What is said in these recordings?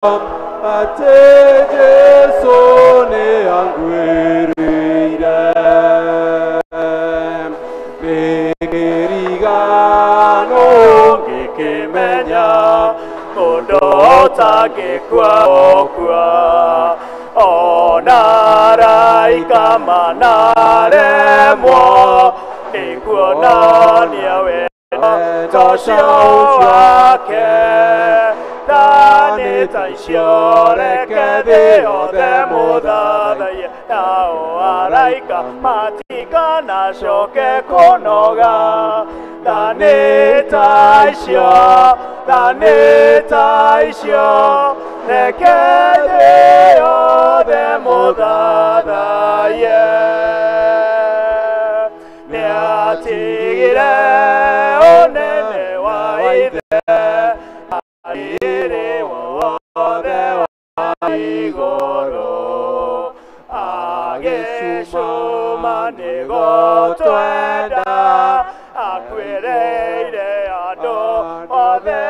Atĩ Jesũ nĩ anguĩrĩire nĩkĩrigano ngĩkĩmenya mũndũ ũtangĩkua ũkua ona araika manaremwo nĩkuonania wendo ũcio wake. Thani ta icio reke thĩ yothe mũthathaiye, nao araika matikanacoke kũnoga. Thani ta icio, thani ta icio, reke thĩ yothe mũthathaiye. Nĩatigire ũnene wa ithe riri wothe wa igũrũ, agĩcuma nĩgũtwenda, akuĩrĩire andũ othe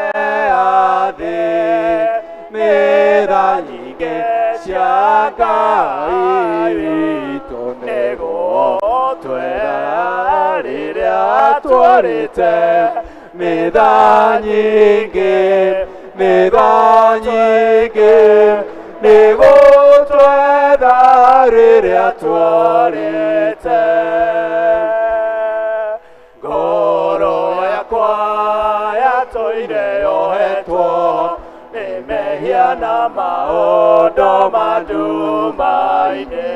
a thĩ. Nĩ tha nyingĩ cia Ngai witũ nĩgũtwenda rĩrĩa twarĩte. Nĩ tha nyingĩ, nĩ tha nyingĩ, nĩgũtwetha rĩrĩa twarĩte. Ngoro yakwa yatũire yohetwo nĩ mehia na maũndũ ma nduma-inĩ,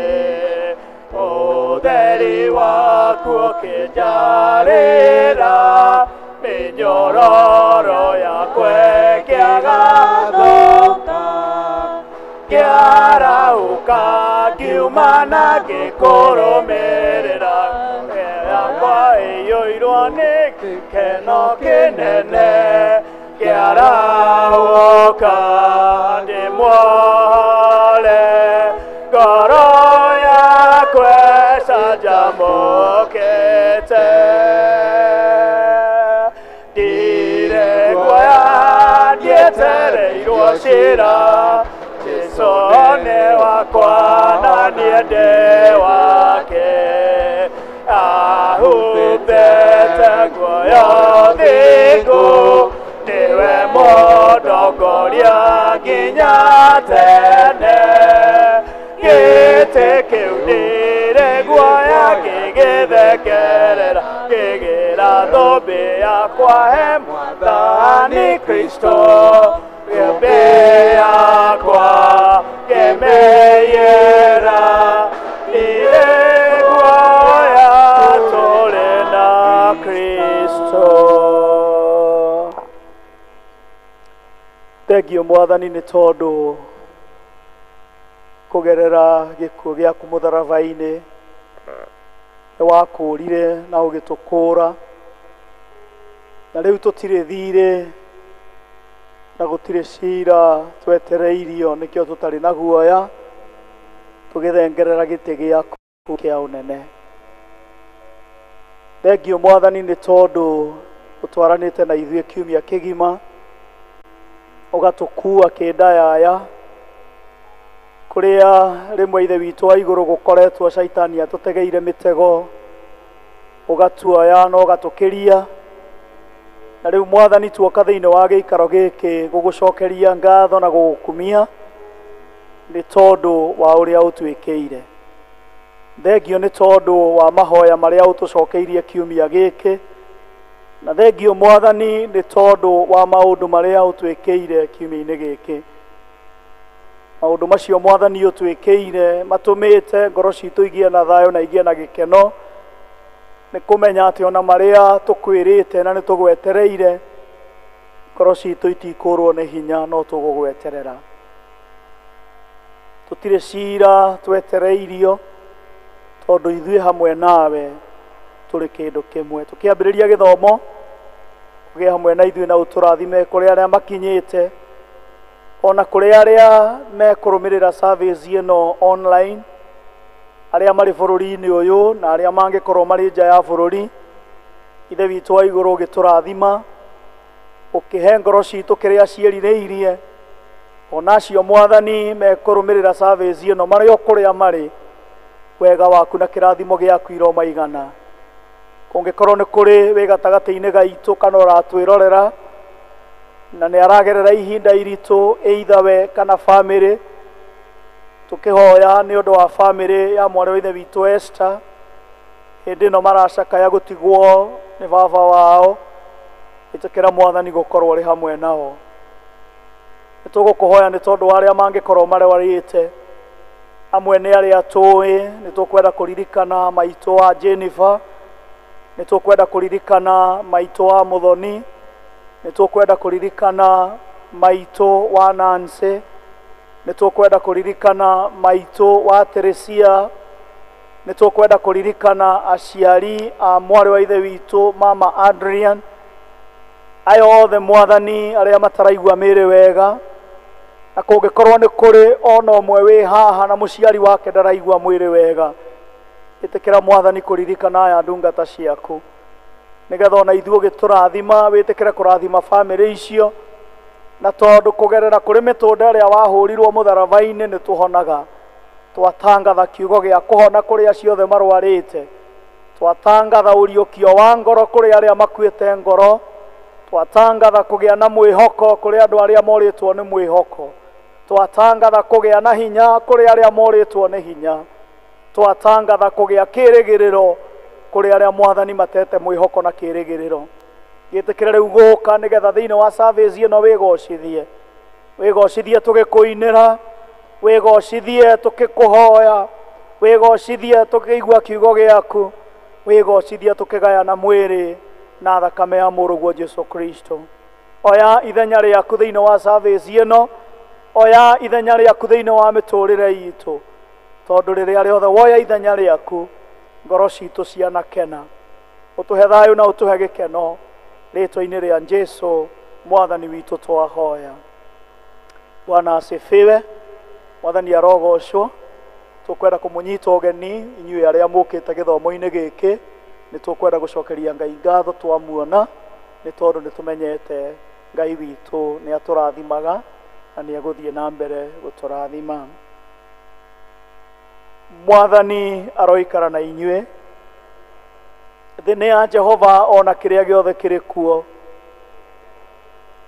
ũtheri waku ũkĩnjarĩra, mĩnyororo yakwa ĩkĩaga thũka. Ngĩarahũka ngiuma na ngĩkũrũmĩrĩra, yakwa ĩiyũirwo nĩ gĩkeno kĩnene. Ngĩarahũka ndĩmuohore, ngoro yakwa ĩcanjamũkĩte. Ndirĩ guoya ndietereirwo ciira, Jesũ nĩ wakwa na niĩ ndĩ wake. Ahumbĩte nguo thingu, nĩwe mũndongoria nginya tene. Gĩtĩ kĩu ndirĩ guoya ngĩgĩthekerera, ngĩgĩra thũmbĩ yakwa he Mwathani Kristo. Thũmbĩ yakwa ngĩmĩiyĩra, ndirĩ guoya tũrĩ na Kristo. Thengiũ Mwathani nĩ tondũ kũgerera gĩkuũ gĩaku mũtharaba-inĩ nĩ wakũũrire na ũgĩtũkũũra, na rĩu tũtirĩ thirĩ na gũtirĩ cira twetereirio, nĩkĩo tũtarĩ na guoya tũgĩthengerera gĩtĩ gĩaku kĩa ũnene. Thengiũ Mwathani nĩ tondũ ũtwaranĩte na ithuĩ kiumia kĩgima, ũgatũkua kĩndayaya kũrĩa rĩmwe ithe witũ wa igũrũ gũkoretwo caitani atũtegeire mĩtego, ũgatuoya na ũgatũkĩria. Na rĩu Mwathani tuoka thĩinĩ wa gĩikaro gĩkĩ gũgũcokeria ngatho na gũgũkumia nĩ tondũ wa ũrĩa ũtwĩkĩire. Thengio nĩ tondũ wa mahoya marĩa ũtũcokeirie kiumia gĩkĩ, na thengio Mwathani nĩ tondũ wa maũndũ marĩa ũtwĩkĩire kiumia-inĩ gĩkĩ. Maũndũ macio Mwathani ũtwĩkĩire matũmĩte ngoro citũ igĩe na thayũ na igĩe na gĩkeno, nĩ kũmenya atĩ ona marĩa tũkwĩrĩte na nĩ tũgwetereire, ngoro citũ itikũrwo nĩ hinya no tũgũgweterera. Tũtirĩ cira twetereirio, tondũ ithuĩ hamwe nawe tũrĩ kĩndũ kĩmwe. Tũkĩambĩrĩria gĩthomo, ũgĩe hamwe na ithuĩ na ũtũrathime kũrĩ arĩa makinyĩte, ona kũrĩ arĩa mekũrũmĩrĩra service ĩno online, arĩa marĩ bũrũri-inĩ ũyũ na arĩa mangĩkorwo marĩ nja ya bũrũri. Ithe witũ wa igũrũ ũgĩtũrathima, ũkĩhe ngoro citũ kĩrĩa ciĩrirĩirie, Onacio Mwathani mekũrũmĩrĩra service ĩno marĩ o kũrĩa marĩ, wega waku na kĩrathimo gĩaku iromaigana. Kũngĩkorwo nĩ kũrĩ wĩ gatagatĩ-inĩ gaitũ kana ũratwĩrorera na nĩ aragerera ihinda iritũ, either we kana famĩlĩ, tũkĩhoya nĩ ũndũ wa famĩlĩ ya mwarĩ wa ithe witũ Esther, hĩndĩ ĩno maracakaya gũtigwo nĩ baba wao, ĩtĩkĩra Mwathani gũkorwo ũrĩ hamwe nao. Nĩ tũgũkũhoya nĩ tondũ wa arĩa mangĩkorwo marwarĩte, amwe nĩ arĩa tũĩ, nĩ tũkwenda kũririkana maitũ wa Jennifer, nĩ tũkwenda kũririkana maitũ wa Muthoni, nĩ tũkwenda kũririkana maitũ wa Nancy, nĩ tũkwenda kũririkana maitũ wa Teresia, nĩ tũkwenda kũririkana aciari a mwarĩ wa ithe witũ mama Adrian. Aya othe Mwathani arĩa mataraigua mĩĩrĩ wega, na kũngĩkorwo nĩ kũrĩ ona ũmwe wĩ haha na mũciari wake ndaraigua mwĩrĩ wega, ĩtĩkĩra Mwathani kũririkana aya ndungata ciaku, nĩgetha ona ithuĩ ũgĩtũrathima wĩtĩkĩre kũrathima famĩlĩ icio, na tondũ kũgerera kũrĩ mĩtũnda ĩrĩa wahũrirwo mũtharaba-inĩ nĩ tũhonaga. Twatangatha kiugo gĩa kũhona kũrĩ acio othe marwarĩte, twatangatha ũriũkio wa ngoro kũrĩ arĩa makuĩte ngoro, twatangatha kũgĩa na mwĩhoko kũrĩ andũ arĩa morĩtwo nĩ mwĩhoko, twatangatha kũgĩa na hinya kũrĩ arĩa morĩtwo nĩ hinya, twatangatha kũgĩa kĩrĩgĩrĩro kũrĩ arĩa Mwathani matete mwĩhoko na kĩrĩgĩrĩro. Gĩtĩkĩre rĩu gũka nĩgetha thĩinĩ wa service ĩno wĩgocithie, wĩgocithie tũgĩkũinĩra, wĩgocithie tũgĩkũhoya, wĩgocithie tũkĩigua kiugo gĩaku, wĩgocithie tũkĩgayana mwĩrĩ na thakame ya mũrũguo Jesu Kristo. Oya ithenya rĩaku thĩinĩ wa service ĩno, oya ithenya rĩaku thĩinĩ wa mĩtũrĩre itũ, tondũ rĩrĩa rĩothe woya ithenya rĩaku ngoro citũ cianakena. Ũtũhe thayũ na ũtũhe gĩkeno rĩtwa-inĩ rĩa Jesu Mwathani witũ twahoya. Bwana asifiwe. Mwathani arogocwo. Tũkwenda kũmũnyita ũgeni inyuĩ arĩa mũkĩte gĩthomo-inĩ gĩkĩ, nĩ tũkwenda gũcokeria Ngai ngatho twamuona, nĩ tondũ nĩ tũmenyete Ngai witũ nĩ atũrathimaga na nĩ egũthiĩ na mbere gũtũrathima. Mwathani aroikara na inyuĩ. Thĩ nĩ ya Jehova ona kĩrĩa gĩothe kĩrĩ kuo.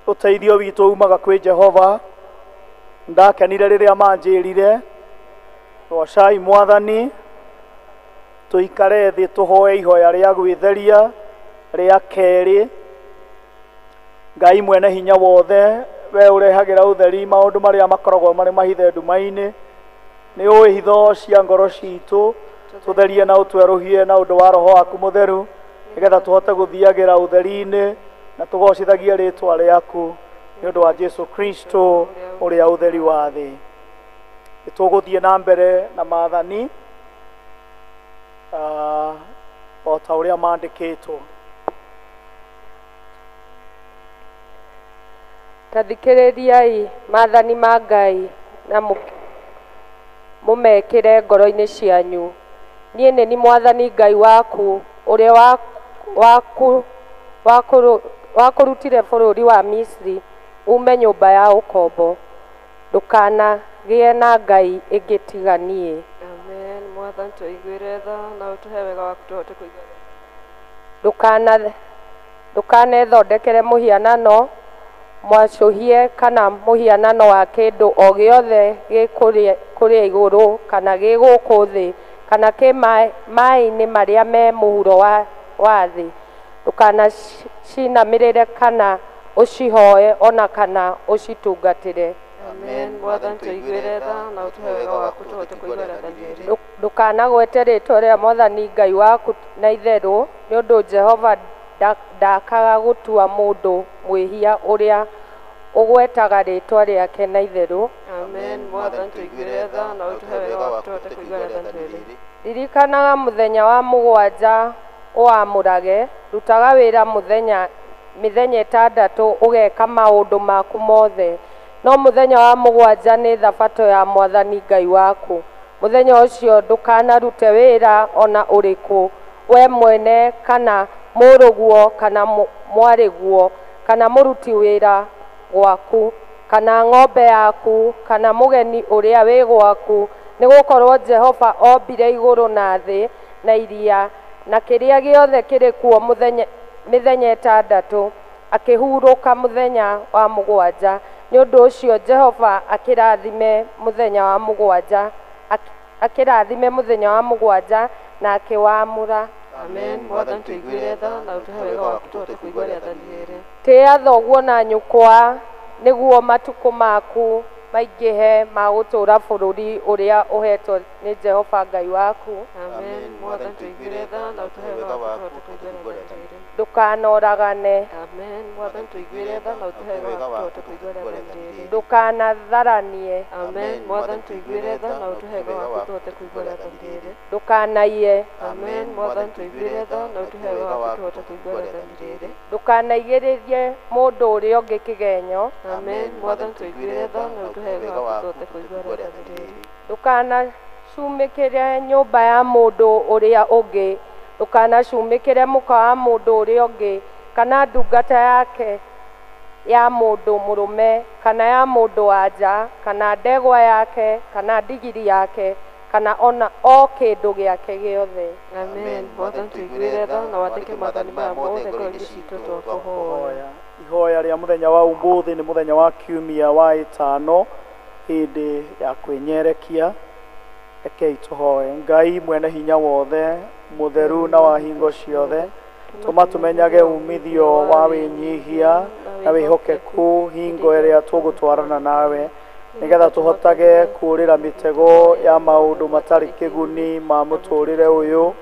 Ũteithio witũ umaga kwĩ Jehova. Ndakenire rĩrĩa manjĩrire gocai Mwathani, tũikare thĩ tũhoe ihoya rĩa gwĩtheria rĩa kerĩ. Ngai mwene hinya wothe, we ũrehagĩra ũtheri maũndũ marĩa makoragwo marĩ mahithe nduma-inĩ, nĩ ũĩ hitho cia ngoro citũ, tũtherie na ũtwerũhie na ũndũ wa Roho waku mũtheru, nĩgetha tũhote gũthiagĩra ũtheri-inĩ na tũgocithagie rĩtwa rĩaku nĩ ũndũ wa Jesu Kristo ũrĩa ũtheri wa thĩ. Nĩ tũgũthiĩ na mbere na maathani o ta ũrĩa mandĩkĩtwo. Ta thikĩrĩriai maathani ma Ngai na mũmekĩre ngoro-inĩ cianyu. Niĩ nĩ niĩ Mwathani Ngai waku ũrĩa wakũrutire bũrũri wa Misiri ume nyũmba ya ũkombo. Ndũkanagĩe na ngai ĩngĩ tiga niĩ. Amen. Mwathani tũiguĩre tha na ũtũhe wega waku tũhote kũigua. Ndũkanethondekere mũhianano mwacũhie kana mũhianano wa kĩndũ o gĩothe gĩ kũrĩa igũrũ kana gĩ gũkũ thĩ kana kĩ maĩ-inĩ marĩa me mũhuro wa thĩ. Ndũkanacinamĩrĩre kana ũcihoe ona kana ũcitungatĩre. Amen. Mwathani tũiguĩre tha na ũtũhe wega waku tũhote kũigua rĩathani rĩrĩ. Ndũkanagwete rĩtwa rĩa Mwathani Ngai waku na itherũ, nĩ ũndũ Jehova ndakaga gũtua mũndũ mwĩhia ũrĩa ũgwetaga rĩtwa rĩake na itherũ. Amen. Mwathani tũiguĩre tha na ũtũhe wega waku tũhote kũigua rĩathani rĩrĩ. Ririkanaga mũthenya wa mũgwanja ũwamũrage, rutaga wĩra mĩthenya ĩtandatũ ũgeka maũndũ maku mothe, no mũthenya wa mũgwanja nĩ thabatũ ya Mwathani Ngai waku. Mũthenya ũcio ndũkanarute wĩra ona ũrĩkũ, we mwene kana mũrũguo kana mwarĩguo kana mũruti wĩra gwaku kana ng'ombe yaku, kana mũgeni ũrĩa wĩ gwaku, nĩgũkorwo Jehova ombire igũrũ na thĩ na iria na kĩrĩa gĩothe kĩrĩ kuo mĩthenya 6, akĩhurũka mũthenya wa 7. Nĩ ũndũ ũcio Jehova akĩrathime mũthenya wa 7, akĩrathime mũthenya wa 7 na akĩwamũra. Amen. Mwathani tũiguĩre tha na ũtũhe wega waku tũhote kũigua rĩathani rĩrĩ. Tĩĩa thoguo na nyũkwa nĩguo matukũ maku maingĩhe ma gũtũũra bũrũri ũrĩa ũheetwo nĩ Jehova Ngai waku. Amen. Mwathani tũiguĩre tha na ũtũhe wega waku tũhote kũigua rĩathani rĩrĩ. Ndũkanoragane. Amen. Mwathani tũiguĩre tha na ũtũhe wega waku tũhote kũigua rĩathani rĩrĩ. Ndũkanatharanie. Amen. Mwathani tũiguĩre tha na ũtũhe wega waku tũhote kũigua rĩathani rĩrĩ. Ndũkanaiye. Amen. Mwathani tũiguĩre tha na ũtũhe wega waku tũhote kũigua rĩathani rĩrĩ. Ndũkanaigĩrĩrie mũndũ ũrĩa ũngĩ kĩgenyo. Amen. Mwathani tũiguĩre tha na ũtũhe wega waku tũhote kũigua rĩathani rĩrĩ. Ndũkanacumĩkĩre nyũmba ya mũndũ ũrĩa ũngĩ, ndũkanacumĩkĩre mũka wa mũndũ ũrĩa ũngĩ, kana ndungata yake ya mũndũ mũrũme, kana ya mũndũ wa nja, kana ndegwa yake, kana ndigiri yake, kana ona o kĩndũ gĩake gĩothe. Amen. Mwathani tũiguĩre tha na wathĩke maathani maya mothe ngoro-inĩ citũ twakũhoya. Ihoya rĩa mũthenya wa ũmũthĩ nĩ mũthenya wa kiumia wa 5 hĩndĩ ya kwĩnyerekia. Rekei tũhoe. Ngai mwene hinya wothe, mũtheru na wa hingo ciothe, tũma tũmenyage umithio wa wĩnyihia na wĩhokeku hingo ĩrĩa tũgũtwarana nawe, nĩgetha tũhotage kũũrĩra mĩtego ya maũndũ matarĩ kĩguni ma mũtũũrĩre ũyũ,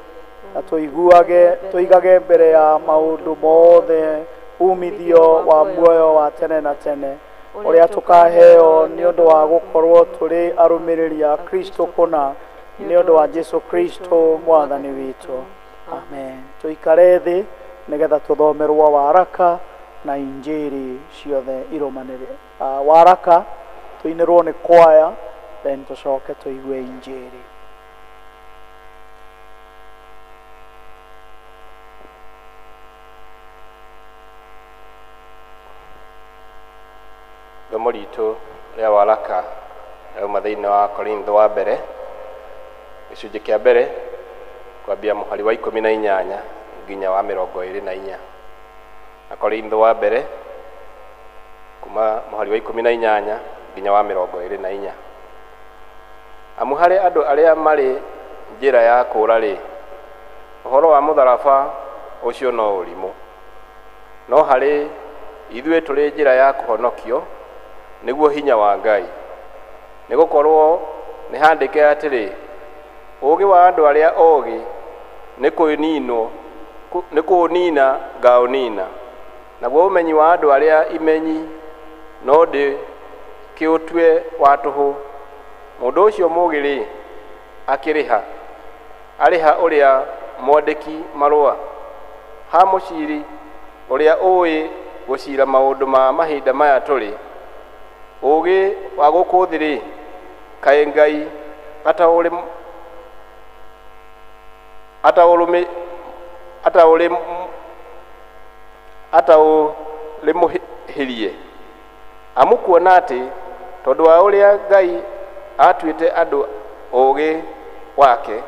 na tũigage mbere ya maũndũ mothe umithio wa muoyo wa tene na tene ũrĩa tũkaheo nĩ ũndũ wa gũkorwo tũrĩ arũmĩrĩri a Kristo kũna, nĩ ũndũ wa Jesu Kristo mwathani witũ. Amen. Tũikare thĩ nĩgetha tũthomerwo waraka na injiri ciothe irũmanĩrĩre. Waraka tũinĩrwo nĩ kwaya, then tũcoke tũigue injiri. Ithomo ritũ rĩa waraka rĩauma thĩinĩ wa Korintho wa mbere gĩcunjĩ kĩa mbere kwambia mũhari wa 18 nginya wa 24. Na Korintho wa mbere kuma mũhari wa 18 nginya wa 24. Amu harĩ andũ arĩa marĩ njĩra ya kũũra rĩ, ũhoro wa mũtharaba ũcio no ũrimũ, no harĩ ithuĩ tũrĩ njĩra ya kũhonokio nĩguo hinya wa Ngai. Nĩgũkorwo nĩ handĩke atĩrĩ, ũũgĩ wa andũ arĩa ogĩ nĩ kũũnina ngaũnina, naguo ũmenyi wa andũ arĩa imenyi no ndĩkĩũtue wa tũhũ. Mũndũ ũcio mũũgĩ rĩ, akĩrĩha arĩha ũrĩa mwandĩki marũa, ha mũciri ũrĩa ũĩ gũcira maũndũ ma mahinda maya tũrĩ. Ũũgĩ wa gũkũ thĩ rĩ, kaĩ Ngai ataũrĩmũhĩrie? Amu kuona atĩ tondũ wa ũrĩa Ngai atuĩte andũ ũũgĩ wake,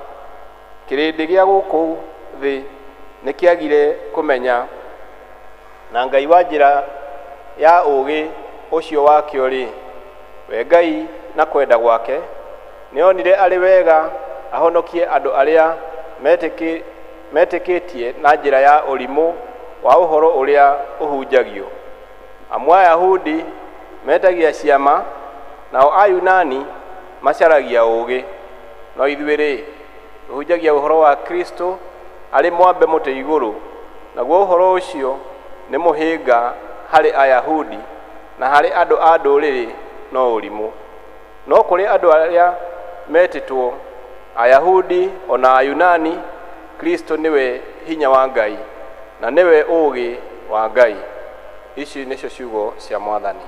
kĩrĩndĩ gĩa gũkũ thĩ nĩkĩagire kũmenya, na Ngai wa njĩra ya ũũgĩ ũcio wakĩo rĩ, we Ngai na kwenda gwake nĩonire arĩ wega ahonokie andũ arĩa metĩkĩtie na njĩra ya ũrimũ wa ũhoro ũrĩa ũhunjagio. Amu Ayahudi metagia ciama, nao Ayunani macaragia ũũgĩ, no ithuĩ rĩ, tũhunjagia ũhoro wa Kristo arĩ mwambe mũtĩ igũrũ, naguo ũhoro ũcio nĩ mũhĩnga harĩ Ayahudi na harĩ andũ a ndũrĩrĩ no ũrimũ. No kũrĩ andũ arĩa metĩtwo Ayahudi ona Ayunani, Kristo nĩwe hinya wa Ngai na nĩwe ũũgĩ wa Ngai. Ici nĩcio ciugo cia Mwathani.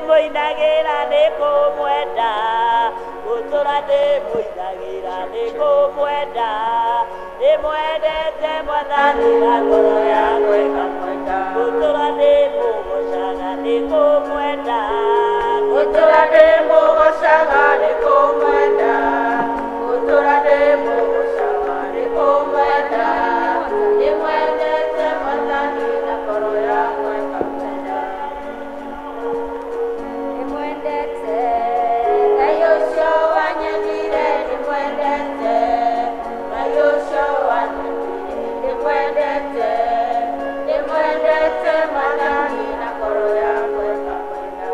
Ndĩmũinagĩra nĩ kũmwenda, gũtũra ndĩmũinagĩra nĩ kũmwenda, ndĩmwendete Mwathani na ngoro yakwa ĩkamwenda, gũtũra ndĩmũgocaga nĩ kũmwenda, gũtũra ndĩmũgocaga nĩ kũmwenda, gũtũra ndĩmũgocaga nĩ kũmwenda, ndĩmwendete Mwathani na ngoro yakwa ĩkamwenda. Ndĩmwendete Ngai ũcio wanyendire, ndĩmwendete Ngai ũcio wanyendire, ndĩmwendete, ndĩmwendete Mwathani na ngoro yakwa ĩkamwenda.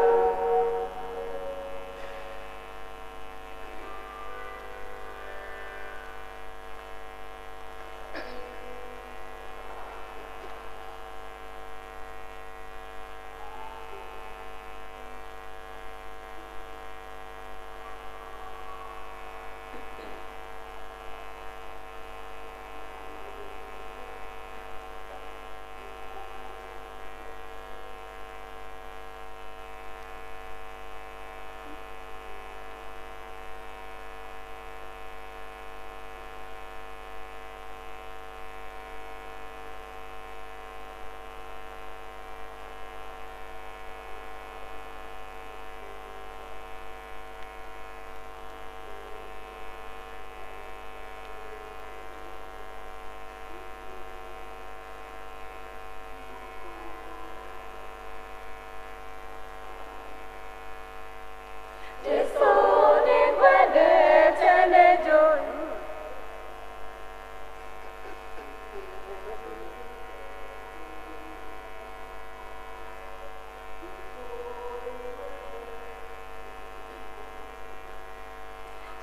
Jesu nĩngwendete nĩnjũĩ.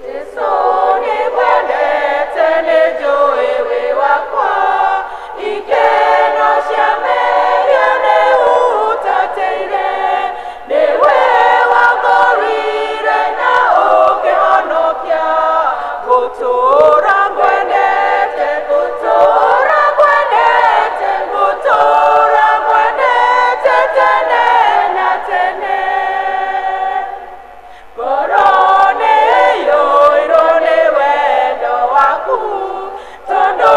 Jesu nĩngwendete nĩnjũĩ wĩ wakwa, ikeno cia mehia nĩhutatĩire, nĩwe wangorire na ũkĩhonokia, ngũtũũra ngwendete, ngũtũũra ngwendete, ngũtũũra ngwendete tene na tene. Ngoro nĩĩiyũirwo nĩ wendo waku, tondũ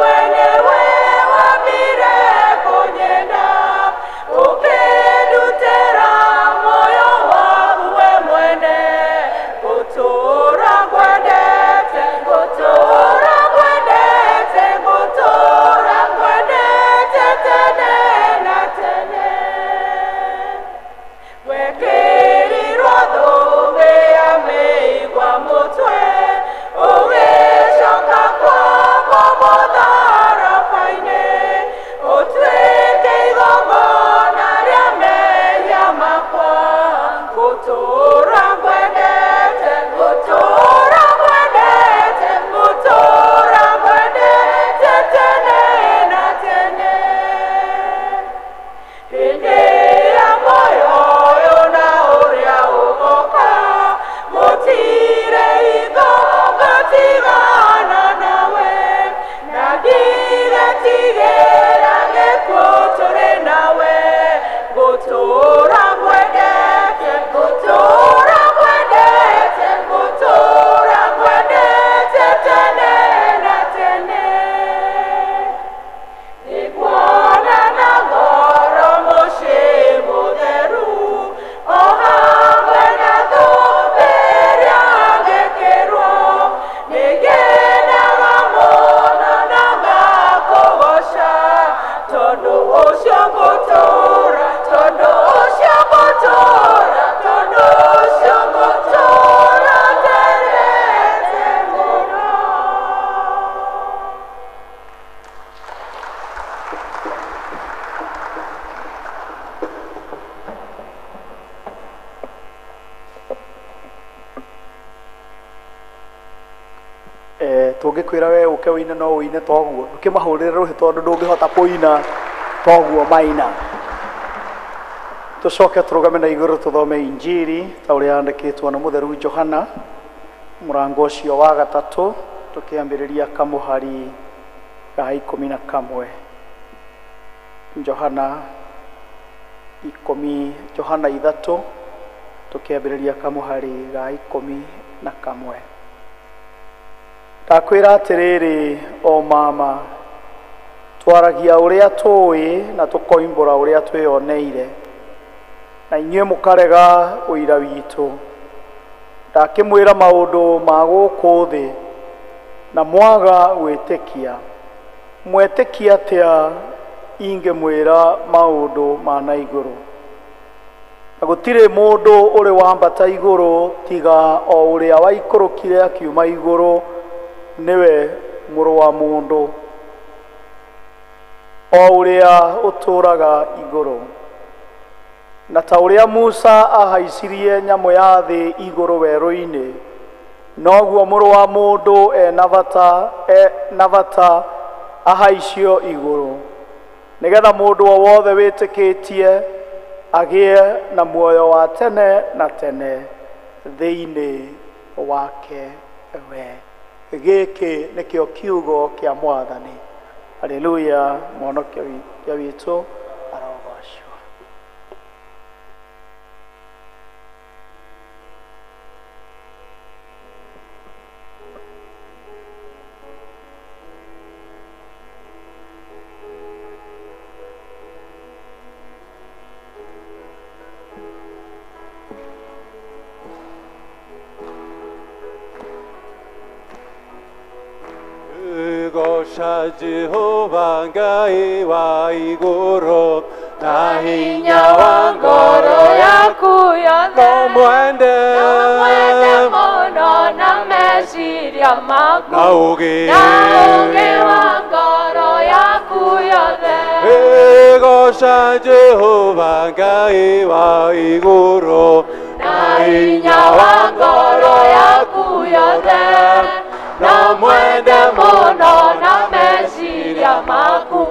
we nĩwe wambire kũnyenda, ũkĩndutĩra muoyo waku we mwene, ngũtũũra ngwendete, ngũtũũra ngwendete, ngũtũũra ngwendete tene na tene. Wekĩrirwo thũmbĩ ya mĩigua mũtwe, ũgĩcoka kwambwo mũtharaba-inĩ, ũtuĩke igongona rĩa mehia makwa, ngũtũũra ngwendete, ngũtũũra ngwendete, ngũtũũra ngwendete tene na tene. Hĩndĩ ya muoyo ũyũ na ũrĩa ũgoka, gũtirĩ hingo ngatigana nawe, na ndigetigĩra gĩkuũ tũrĩ nawe, ngũtũũra ngwendete, ngũtũũra ngwendete, ngũtũũra ngwendete tene na tene. Nĩnguona na ngoro mũciĩ mũtheru, o hamwe na thũmbĩ ĩrĩa ngĩkĩrwo, nĩngenaga mũno na ngakũgooca, tondũ ũcio ngũtũũra, tondũ ũcio ngũtũũra, tondũ ũcio ngũtũũra nyendete mũno. Tũngĩkwĩra we ũke ũine no ũine toguo, ndũkĩmahũrĩre rũhĩ tondũ ndũngĩhota kũina toguo maina. Tũcoke tũrũgame na igũrũ tũthome Injiri ta ũrĩa yandĩkĩtwo nĩ mũtheru Johana, mũrango ũcio wa gatatũ, tũkĩambĩrĩria kamũhari ga 11. Johana ikũmi, Johana 3 Tũkĩambĩrĩria kamũhari ga 11. Ndakwĩra atĩrĩrĩ o mama, twaragia ũrĩa tũĩ na tũkoimbũra ũrĩa twĩyoneire, na inyuĩ mũkarega ũira witũ. Ndakĩmwĩra maũndũ ma gũkũ thĩ na mwaga gwĩtĩkia. Mwetĩkia atĩa ingĩmwĩra maũndũ ma na igũrũ? Na gũtirĩ mũndũ ũrĩ wambata igũrũ tiga o ũrĩa waikũrũkire akiuma igũrũ, nĩwe Mũrũ wa Mũndũ, o ũrĩa ũtũũraga igũrũ. Na ta ũrĩa Musa ahaicirie nyamũ ya thĩ igũrũ werũ-inĩ, noguo Mũrũ wa Mũndũ e na bata ahaicio igũrũ, nĩgetha mũndũ o wothe wĩtĩkĩtie agĩe na muoyo wa tene na tene thĩinĩ wake we. Gĩkĩ nĩkĩo kiugo kĩa Mwathani. Haleluya! Mũhonokia witũ arogocwo. Goca Jehova Ngai wa igũrũ na hinya wa ngoro yaku yothe, no mwende, no mwende mũno na meciria maku, na ũũgĩ, na ũũgĩ wa ngoro yaku yothe. Goca Jehova Ngai wa igũrũ na hinya wa ngoro yaku yothe, no mwende mũno na meciria maku,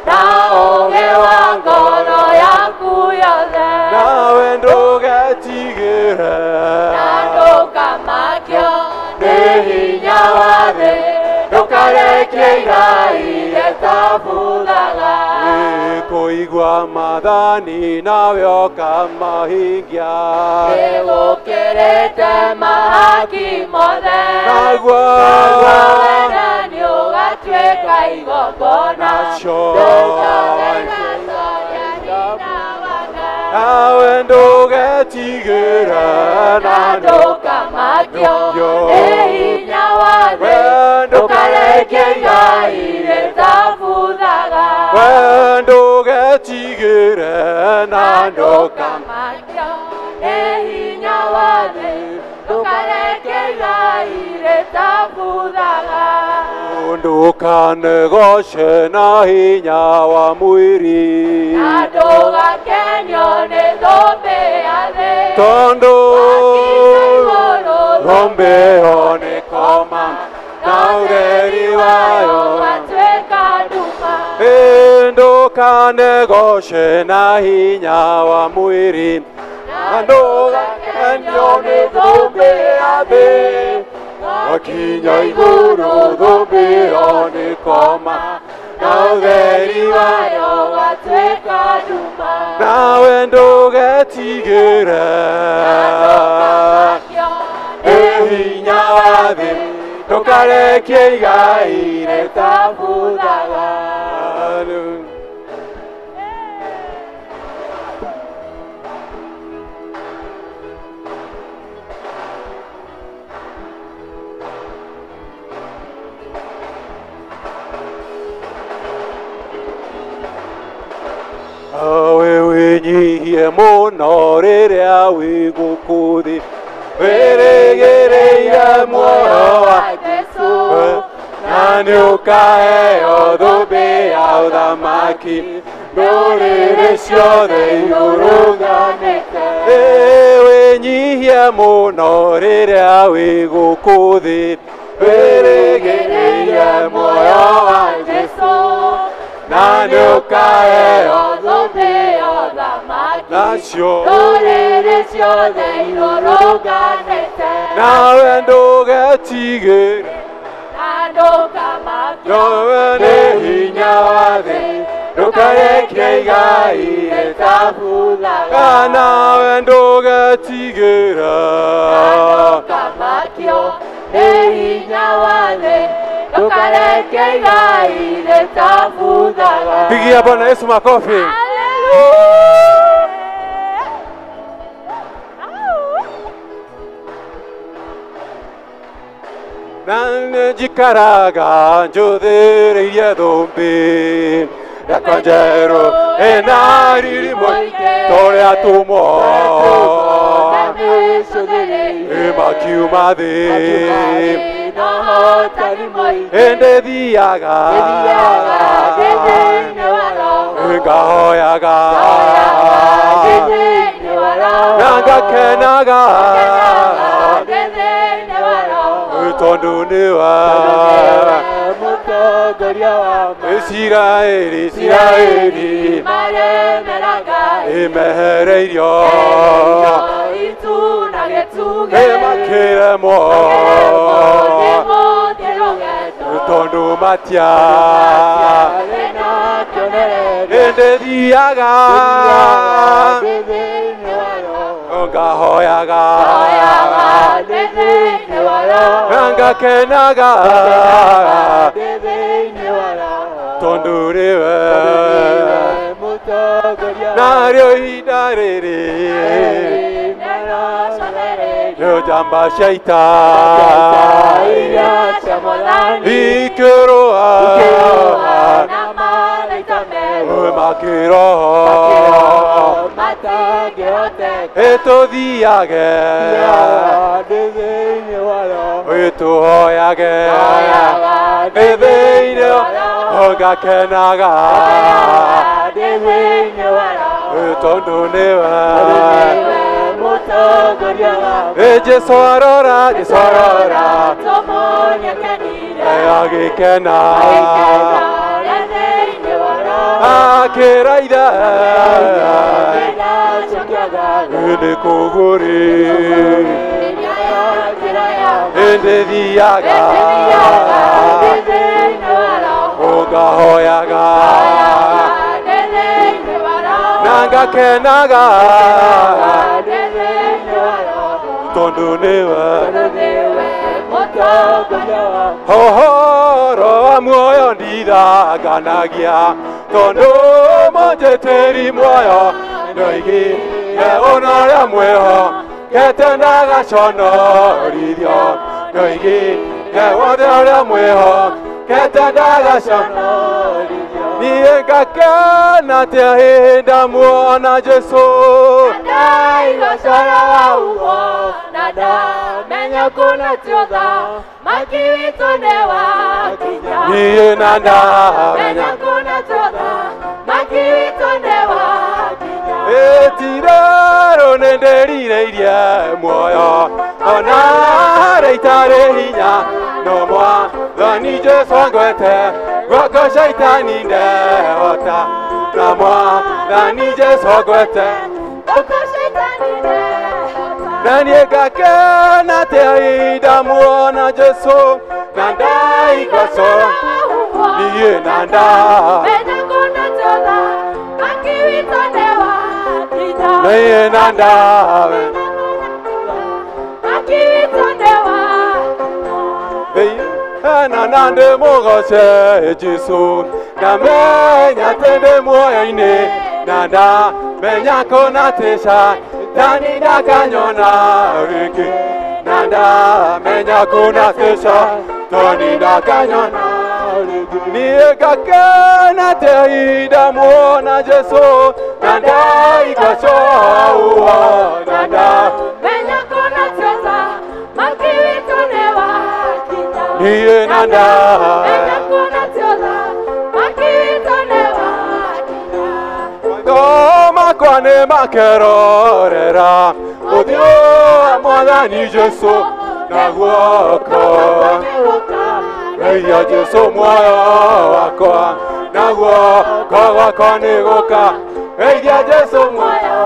na ũũgĩ wa ngoro yaku yothe. Nawe ndũgetigĩre, na ndũkamakio nĩ hinya wa thĩ, ndũkarekie igai rĩtabuthaga. Kũigua maathani nawe ũkamahingia, Nĩgũkĩrĩte mahaki mothe, naguo wendani ũgatuĩka igongona, nacio ciothe igatoria hinya wa Ngai. Nawe ndũgetigĩre, na ndũkamakio nĩ hinya wa thĩ, ndũkarekie igai rĩtabuthaga. We ndũgetigĩre, na na ndũkamakio nĩ hinya wa thĩ, ndũkareke igai rĩtabuthaga. Ndũkanegoce na hinya wa mwĩrĩ, na ndũgakenio nĩ thũmbĩ ya thĩ, tondũ wakinya igũrũ thũmbĩ ĩyo nĩ koma na ũtheri wayo ũgatuĩka nduma. Ndũkanegoce na hinya wa mwĩrĩ, na ndũgakenio nĩ thũmbĩ ya thĩ, wakinya igũrũ thũmbĩ ĩyo nĩ koma na ũtheri wayo ũgatuĩka nduma. Nawe ndũgetigĩre na ndũkamakio nĩ hinya wa thĩ, ndũkarekie igai rĩtabuthaga. Hallelujah. Awe wĩnyihie mũno rĩrĩa wĩ gũkũ thĩ, wĩrĩgĩrĩire muoyo wa Jesũ, na nĩ ũkaheo thũmbĩ ya ũthamaki ndũrĩrĩ ciothe irũrũnganĩte. Wĩnyihie mũno rĩrĩa wĩ gũkũ thĩ, wĩrĩgĩrĩire muoyo wa Jesũ, na nĩ ũkaheo thũmbĩ ya ũthamaki nacio ndũrĩrĩ ciothe irũrũnganĩte. Nawe ndũgetigĩre, na ndũkamakio nowe nĩ hinya wa thĩ, Ndũkareke igai rĩtabuthaga. Kana we ndũgetigĩra. Ndũkamakio nĩ hinya wa thĩ. Ndũkareke igai rĩtabuthaga. Pigia Bwana Yesu makofi. Na njikaraga njũthĩrĩirie thũmbĩ yakwa njerũ ĩna riri mũingĩ torĩa atũmwo makiuma thĩ ĩndĩ thiaga ngahoyaga na ngakenaga tondũ nĩwe Isiraeli Isiraeli ĩmehereirio ĩmakĩremwo tondũ matia ĩndĩ thiaga ngahoyaga ngakenaga tondũ nĩwe narĩo ihinda rĩrĩ nĩo njamba cia ita ikĩrũa makĩroho ĩtũthiage ĩtũhoyage ĩthĩinĩ ngakenaga tondũ nĩwe Jesũ arora Jesũ arora agĩkena akĩra ithe nĩ kũgũrĩ ĩndĩ thiaga ngahoyaga na ngakenaga tondũ nĩwe ũhoro wa muoyo ndithanganagia tondũ mũnjĩtĩri muoyo ndoigire ũna ũrĩa mwĩho kete ndagaconorithio ndoigire wothe ũrĩa mwĩho kete ndagaconorithio niĩ ngakena atĩa hĩndĩ ndamuona Jesũ Ndaigocora wauo na ndamenya kũna tiotha maki witũ nĩ wakinya niĩ na ndamenya kũna tiotha maki witũ nĩ wakinya ĩtirerũ nĩ ndĩrirĩirie muoyo ona harĩa itarĩ hinya no mwathani Jesũ angwete guoko caitani ndehota na mwathani Jesũ angwete guoko caitani ndehota na niĩ ngakena atĩa hĩndĩ ndamuona Jesũ na ndaigua niĩ na ndamenya kũna tiotha maki witũ nĩ wakinya niĩ na ndamenya maki witũ nĩ wakinya na na ndĩmũgoce Jesũ ndamenya atĩ ndĩ muoyo-inĩ na ndamenya kũna atĩ caitani ndakanyona rĩngĩ na ndamenya kũna atĩ caitani ndakanyona rĩngĩ niĩ ngakena atĩa hĩndĩ ndamuona Jesũ na ndaigua coa na ndamenya kũna tiotha maki witũ nĩ wakinya niĩ na ndamenya kũna tiotha maki witũ nĩ wakinya maitho makwa nĩ makerorera ũthiũ wa mwathani Jesũ na guoko Geithia Jesũ muoyo wakwa na guoko gwakwa nĩ gũka Geithia Jesũ muoyo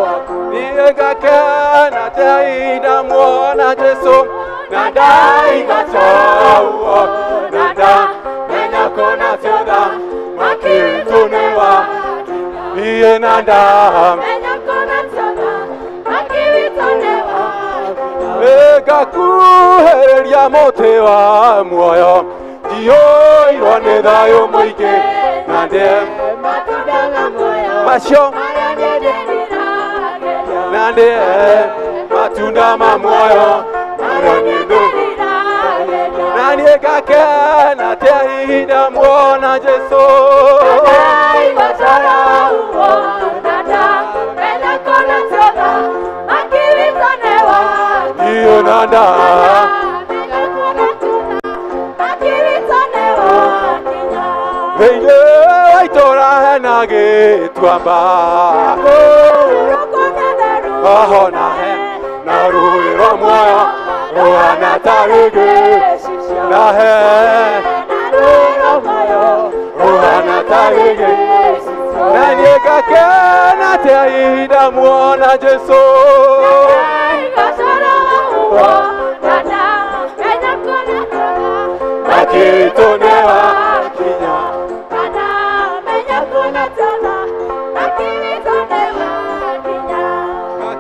wakwa niĩ ngakena atĩa hĩndĩ ndamuona Jesũ na ndaigua coa na ndamenya kũna tiotha maki witũ nĩ na ndamenya ngakuhĩrĩria mũtĩ wa muoyo njiyũirwo nĩ thayũ mũingĩ na ndĩe macio na ndĩe matunda ma muoyo marĩa niĩ na niĩ ngakena atĩa ihinda muona Jesũ. Ndiyo na thĩinĩ wa itũũra hena gĩtuamba oho na he na rũĩ rwa muoyo rũhana ta gĩgĩ na he rũhana ta gĩgĩ na niĩ ngakena atĩa ihinda muona Jesũ. Makĩtwo nĩ wakinya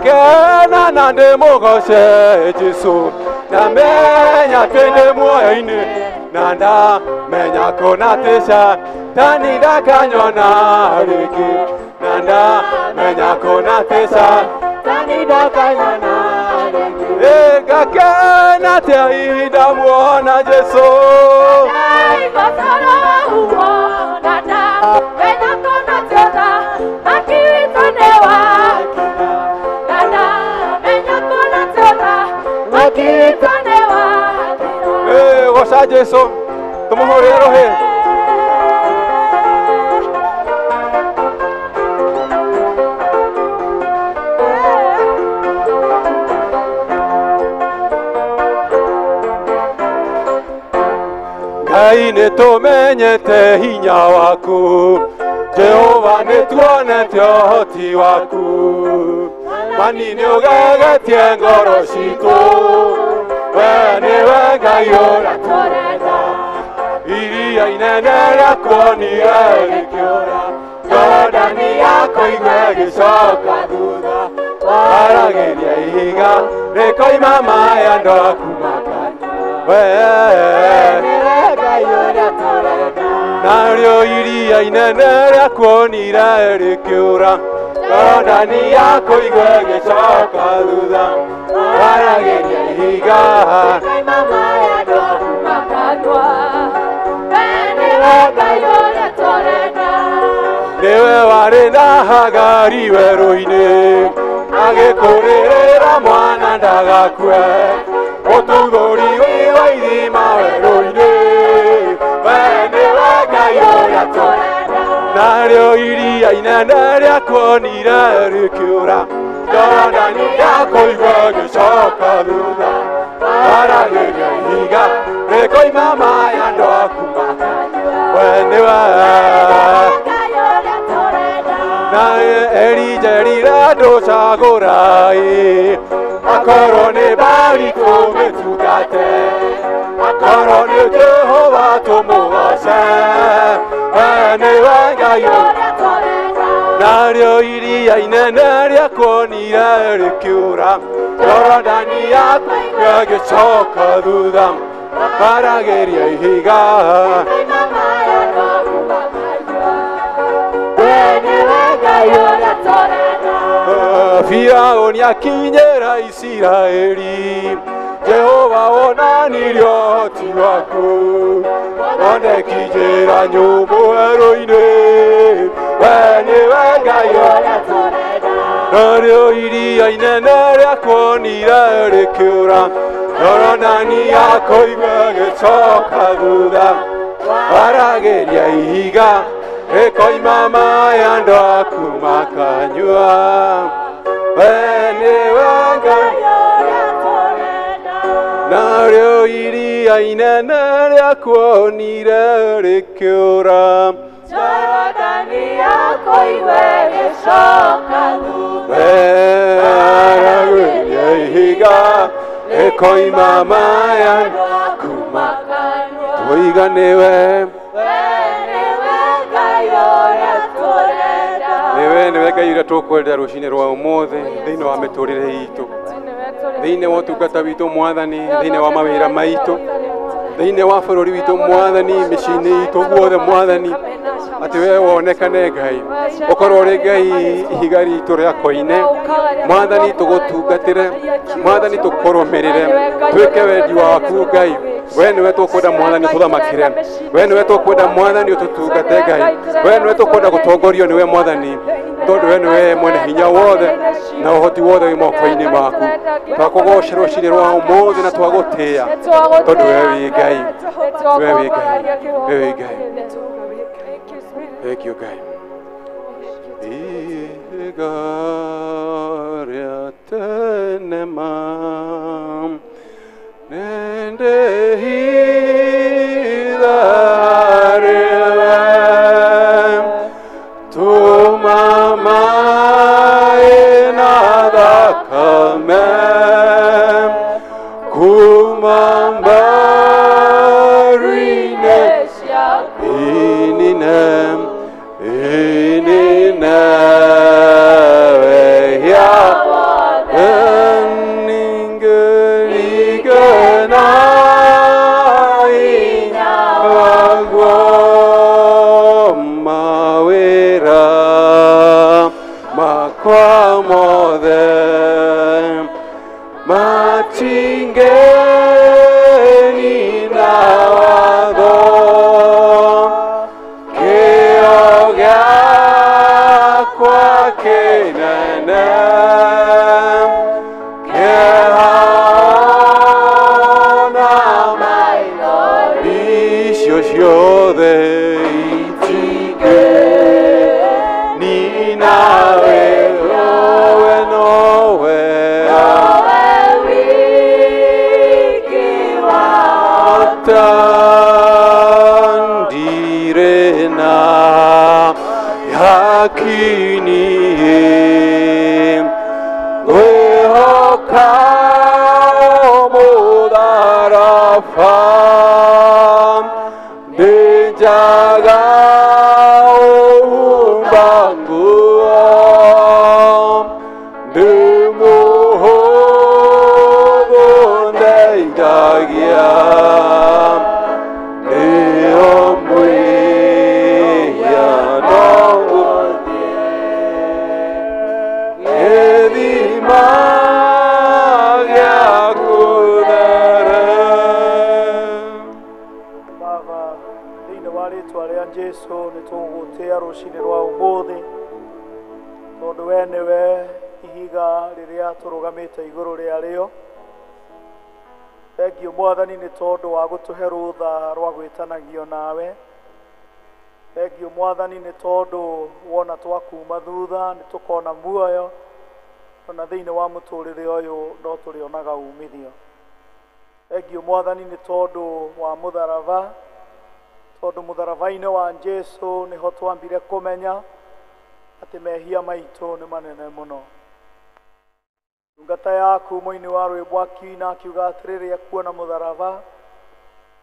ngakena na ndĩmũgoce Jesũ ndamenya atĩ ndĩ muoyo-inĩ na ndamenya kũna atĩ Satani ndakanyona rĩngĩ na ndamenya kũna atĩ Satani ndakanyona rĩngĩ. Ngakena atĩa ihinda muona Jesũ. Goca Jesũ tũmũhũrĩre rũhĩ. Ngai nĩtũmenyete hinya waku Jehova nĩtuonete ũhoti waku Mani nĩũgegetie ngoro citũ we nĩwe Ngai ũrĩa tũrenda iria inene rĩakuonire rĩkĩũra Jorodani yakũigua ĩgĩcoka thutha waragĩria ihiga rĩkoima maĩ andũ aku makanyua we narĩo iria inene rĩakuonire rĩkĩũra Jorodani yakũigua ĩgĩcoka thutha waragĩria ihiga rĩkoima maĩ andũ aku makanyua we nĩwe Ngai ũrĩa tũrenda. Nĩwe warĩ na Hagari werũ-inĩ agĩkũrĩrĩra mwana ndagakue ũtuthũri wa ithima werũ-inĩ we nĩwe Ngai ũrĩa tũrenda. Narĩo iria inene rĩakuonire rĩkĩũra Jorodani yakũigua ĩgĩcoka thutha waragĩria ihiga rĩkoima maĩ andũ aku makanyua we nĩwe Ngai ũrĩa tũrenda. na Elija erire andũ cagũrai akorwo nĩ Baali tũmĩtungate akorwo nĩ Jehova tũmũgoce we nĩwe Ngai ũrĩa tũrenda. Narĩo iria inene rĩakuonire rĩkĩũra Jorodani yakũigua ĩgĩcoka thutha waragĩria ihiga rĩkoima maĩ andũ aku makanyua we nĩwe Ngai ũrĩa tũrenda. Firaũni akinyĩra Isiraeli Jehova wonanirie ũhoti waku thondeki njĩra nyũmũ werũ-inĩ we nĩwe Ngai ũrĩa tũrenda. Narĩo iria inene rĩakuonire rĩkĩũra Jorodani yakũigua ĩgĩcoka thutha waragĩria ihiga rĩkoima maĩ andũ aku makanyua we nĩwe Ngai ũrĩa tũrenda. Narĩo iria inene rĩakuonire rĩkĩũra Jorodani yakũigua ĩgĩcoka thutha waragĩria ihiga rĩkoima maĩ andũ aku makanyua tũiga nĩwe we nĩwe Ngai ũrĩa tũrenda. nĩwe nĩwe Nĩwe Ngai ũrĩa tũkwenda rũcinĩ rwa ũmũthĩ thĩinĩ wa mĩtũrĩre itũ, thĩinĩ wa ũtungata witũ Mwathani, thĩinĩ wa mawĩra maitũ, thĩinĩ wa bũrũri witũ Mwathani, mĩciĩ-inĩ itũ guothe Mwathani, atĩ we wonekane Ngai, ũkorwo ũrĩ Ngai ihiga ritũ rĩa koine Mwathani, tũgũtungatĩre Mwathani, tũkũrũmĩrĩre, twĩke wendi waku Ngai. We nĩwe tũkwenda Mwathani tũthamakĩre, we nĩwe tũkwenda Mwathani ũtũtungate Ngai, we nĩwe tũkwenda gũtongorio nĩwe Mwathani, tondũ we nĩwe mwene hinya wothe na ũhoti wothe wĩ moko-inĩ maku. Twakũgoca rũcinĩ rwa ũmũthĩ na twagũtĩĩa, tondũ we wĩ Ngai, we wĩ Ngai, we wĩ Ngai. Thank you Ngai. Ihiga rĩa tene ma nende hitharĩwe, tũma maĩ na thakame kuma mbari-inĩ inine inine wehia ningĩringana hinya waguo mawĩra makwa mothe matingĩnina watho kĩo gĩakwa kĩnene kĩeha na icio ciothe itingĩnina we nowe Tandire na yakini ngwehoka mũtharaba ndĩnjaga ũhumba nguo ndĩmũhũthũ ndeithagia nĩo mwĩhia no gũthiĩ gĩthima gĩaku there. Baba, thĩinĩ wa rĩtwa rĩa Jesũ nĩ tũgũgũtĩĩa rũcinĩ rwa ũmũthĩ, tondũ we nĩwe ihiga rĩrĩa tũrũgamĩte igũrũ rĩarĩo. Thengiũ Mwathani nĩ tondũ wa gũtũhe rũtha rwa gwĩtanagio nawe. Thengiũ Mwathani nĩ tondũ wona twakuma thutha nĩ tũkona muoyo, ona thĩinĩ wa mũtũrĩre ũyũ no tũrĩonaga umithio. Thengiũ Mwathani nĩ tondũ wa mũtharaba, tondũ mũtharaba-inĩ wa Jesũ nĩho twambire kũmenya atĩ mehia maitũ nĩ manene mũno. Ndungata yaku mũini wa rwĩmbo akiina akiuga atĩrĩrĩ, akuona mũtharaba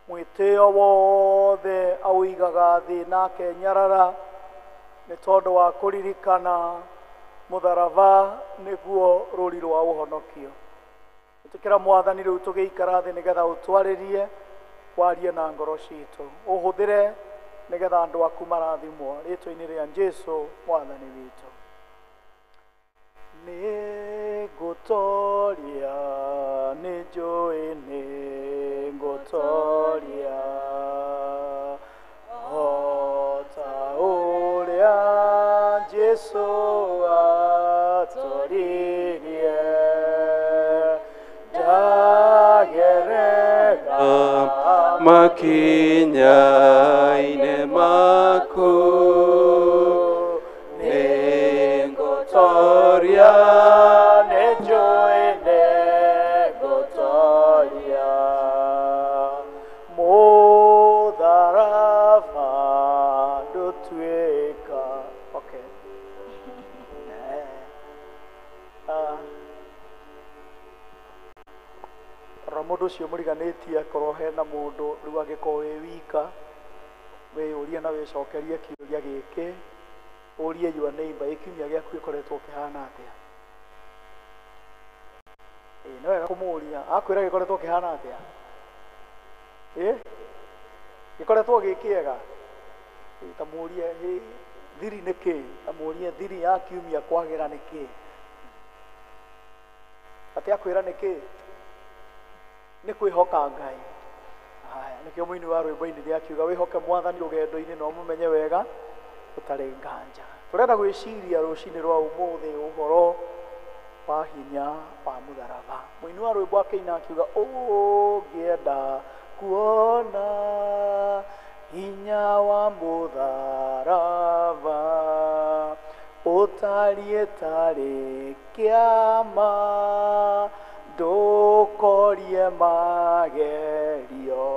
mwĩtĩo wothe aũigaga thĩ na akenyarara nĩ tondũ wa kũririkana mũtharaba nĩguo rũri rwa ũhonokio. Ĩtĩkĩra Mwathani rĩu tũgĩikara thĩ nĩgetha ũtwarĩrie, warie na ngoro citũ, ũhũthĩre nĩgetha andũ aku marathimwo, rĩtwa-inĩ rĩa Jesũ Mwathani witũ. Nĩngũtoria, nĩnjũĩ nĩngũtoria, o ta ũrĩa Jesũ atoririe, ndagerera makinya-inĩ maku nĩngũtoria, nĩnjũĩ nĩngũtoria, mũtharaba ndũtuĩka. Okay. Rora mũndũ ũcio mũriganĩtie akorwo hena mũndũ rĩu angĩkorwo wĩ wika, wĩyũrie na wĩcokerie kĩũria gĩkĩ. Ũrie your neighbor, ĩ kiumia gĩaku gĩkoretwo kĩhana atĩa? Ĩ nĩ wega kũmũria, akwĩra gĩkoretwo kĩhana atĩa? Ĩ gĩkoretwo gĩ kĩega? Ĩ, ta mũrie, ĩ thiri nĩ kĩ? Ta mũrie thiri ya kiumia kwagĩra nĩ kĩ? Atĩ akwĩra nĩ kĩ? Nĩ kwĩhoka Ngai. Haya, nĩkĩo mũini wa rwĩmbo-inĩ rĩa akiuga wĩhoke mwathani rũgendo-inĩ na ũmũmenye wega ũtarĩ nganja. Tũrenda gwĩciria rũcinĩ rwa ũmũthĩ ũhoro wa hinya wa mũtharaba. Mũini wa rwĩmbo akĩina akiuga ũngĩenda kuona hinya wa mũtharaba ũtariĩ tarĩ kĩama ndũkorie magerio.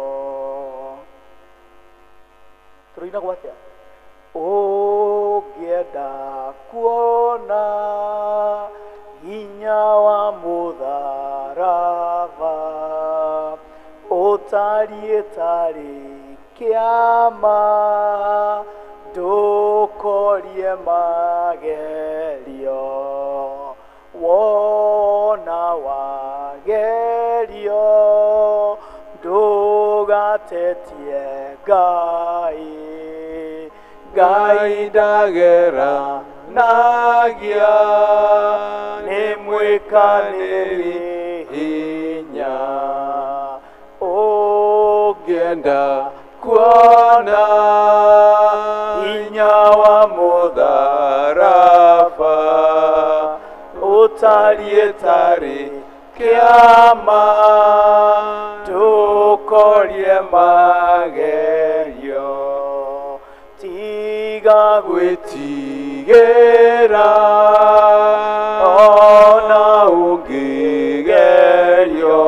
Tũrĩinagwo atĩa? Ũngĩenda kuona hinya wa mũtharaba ũtariĩ tarĩ kĩama ndũkorie magerio. Wona wagerio ndũgatetie Ngai. Ngai ndagera nagia nĩ mwĩkanĩri hinya ũngĩenda kuona hinya wa mũtharaba ũtariĩ tarĩ kĩama ndũkorie magerio. Tiga gwĩtigĩra ona ũngĩgerio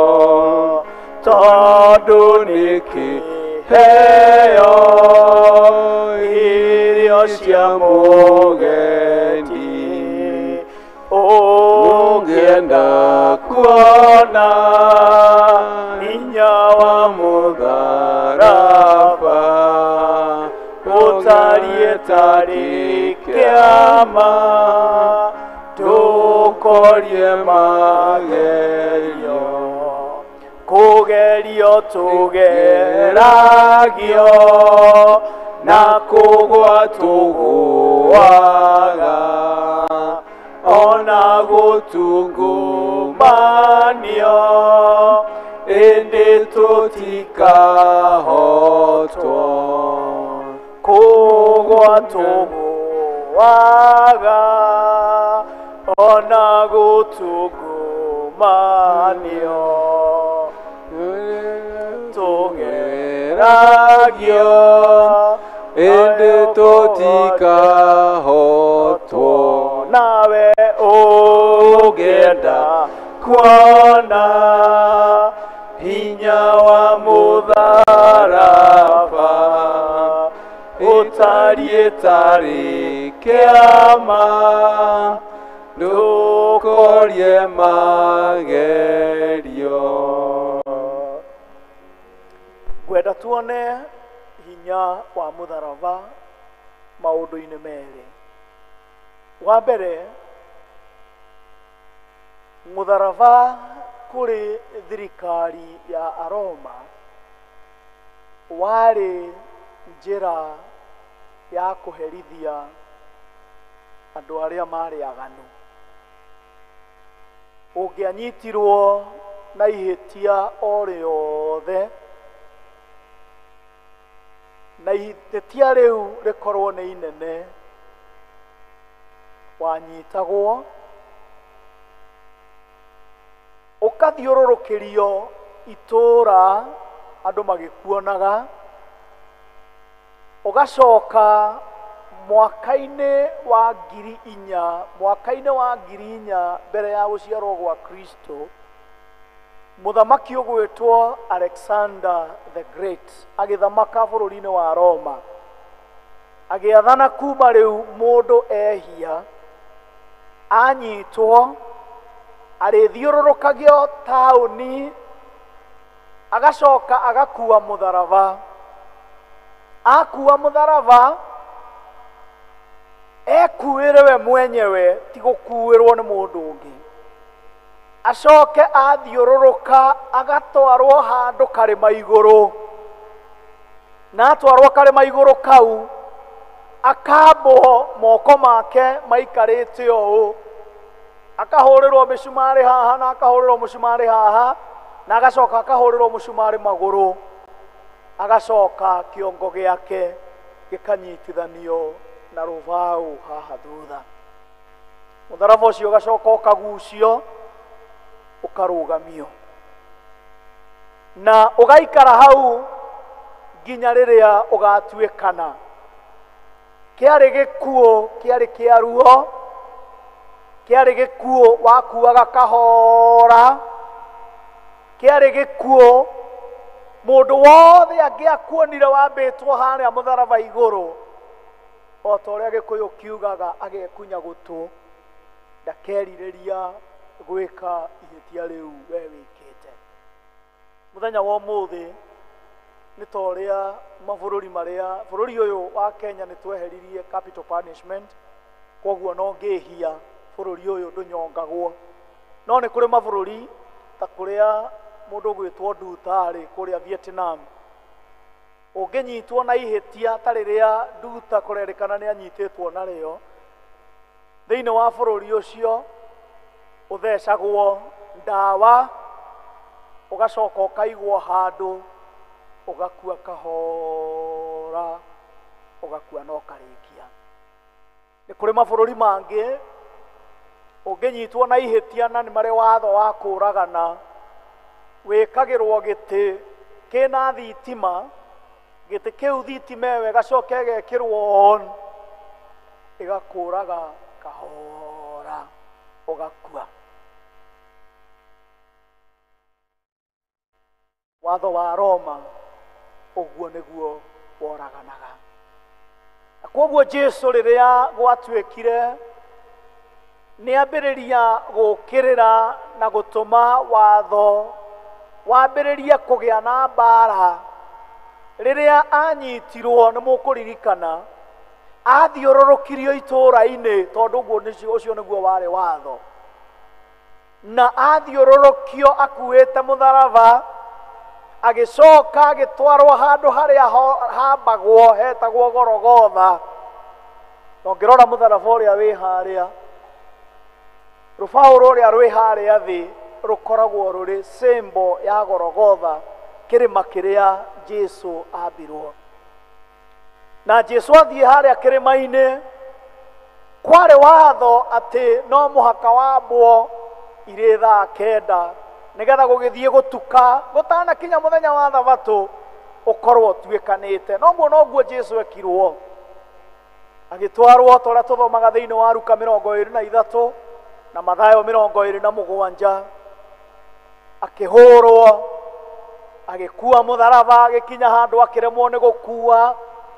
tondũ nĩ kĩheo irio cia mũgendi ũngĩenda kuona hinya wa mũtharaba ũtariĩ tarĩ kĩama ndũkorie magerio. Kũgerio tũgeragio na kũgwa tũgũaga ona gũtungumanio ĩndĩ tũtikahotwo. Kũgwa tũgũaga ona gũtungumanio tũgeragio ĩndĩ tũtikahotwo. Nawe ũngĩenda kuona hinya wa mũtharaba ũtariĩ tarĩ kĩama ndũkorie magerio. Ngwenda tuone hinya wa mũtharaba maũndũ-inĩ merĩ. Wa mbere, mũtharaba kũrĩ thirikari ya Aroma warĩ njĩra ya kũherithia andũ arĩa marĩ aganu. Ũngĩanyitirwo na ihĩtia o rĩothe na ihĩtia rĩu rĩkorwo nĩ inene, wanyitagwo ũkathiũrũrũkĩrio itũũra andũ magĩkuonaga, ũgacoka mwaka-inĩ wa 4000 mwaka-inĩ wa 4000 mbere ya gũciarwo gwa Kristo, mũthamaki ũgwĩtwo Alexander the Great agĩthamaka bũrũri-inĩ wa Roma, agĩathana kuma rĩu mũndũ ehia anyitwo arĩthiũrũrũkagio taũni agacoka agakua mũtharaba. Akua mũtharaba ekuĩre we mwenyewe ti gũkuĩrwo nĩ mũndũ ũngĩ. Acoke athiũrũrũka agatwarwo handũ karĩma igũrũ, na atwarwo karĩma igũrũ kau akambwo moko make maikarĩte ũũ, akahũrĩrwo mĩcumarĩ haha na akahũrĩrwo mũcumarĩ haha na agacoka akahũrĩrwo mũcumarĩ magũrũ, agacoka kĩongo gĩake gĩkanyitithanio na rũbaũ haha thutha. Mũtharaba ũcio ũgacoka ũkagucio ũkarũgamio na ũgaikara hau nginya rĩrĩa ũgatuĩkana. Kĩarĩ gĩkuũ, kĩarĩ kĩa ruo, kĩarĩ gĩkuũ wakuaga kahora, kĩarĩ gĩkuũ mũndũ wothe angĩakuonire wambĩtwo harĩa mũtharaba igũrũ, o ta ũrĩa Gĩkũyũ kiugaga agekunya gũtũ, ndakerirĩria gwĩka ihĩtia rĩu we wĩkĩte. Mũthenya wa ũmũthĩ nĩ ta ũrĩa mabũrũri marĩa, bũrũri ũyũ wa Kenya nĩ tweheririe capital punishment, koguo no ngĩhia bũrũri ũyũ ndũnyongagwo. No nĩ kũrĩ mabũrũri ta kũrĩa mũndũ ũgwĩtwo Nduta rĩ, kũrĩa Vietnam, ũngĩnyitwo na ihĩtia ta rĩrĩa Nduta kũrerĩkana nĩ anyitĩtwo narĩo, thĩinĩ wa bũrũri ũcio ũthecagwo ndawa, ũgacoka ũkaigwo handũ, ũgakua kahora, ũgakua na ũkarĩkia. Nĩ kũrĩ mabũrũri mangĩ ũngĩnyitwo na ihĩtia na nĩ marĩ watho wa kũũragana, wĩkagĩrwo gĩtĩ kĩna thitima, gĩtĩ kĩu thitima ĩyo ĩgacoka ĩgekĩrwo on, ĩgakũraga kahora, ũgakua. Watho wa Roma ũguo nĩguo woraganaga. Na koguo Jesu rĩrĩa gwatuĩkire nĩambĩrĩria gũũkĩrĩra na gũtũma watho wambĩrĩrie kũgĩa na mbara, rĩrĩa anyitirwo nĩ mũkũririkana athiũrũrũkirio itũũra-inĩ, tondũ ũguo ũcio nĩguo warĩ watho, na athiũrũrũkio akuĩte mũtharaba, agĩcoka agĩtwarwo handũ harĩa hambagwo hetagwo Gorogotha. Na ũngĩrora mũtharaba ũrĩa wĩ harĩa, rũbaũ rũrĩa rwĩ harĩa thĩ rũkoragwo rũrĩ symbol ya Gorogotha, kĩrĩma kĩrĩa Jesu ambirwo. Na Jesu athiĩ harĩa kĩrĩma-inĩ, kwarĩ watho atĩ no mũhaka wambwo irĩ thaa 9 nĩgetha gũgĩthiĩ gũtuka gũtanakinya mũthenya wa Thabatũ ũkorwo ũtuĩkanĩte. Noguo noguo Jesu ekirwo, agĩtwarwo ta ũrĩa tũthomaga thĩinĩ wa Luka 23 na Mathayo 27, akĩhũrwo, agĩkua mũtharaba, agĩkinya handũ akĩremwo nĩ gũkua.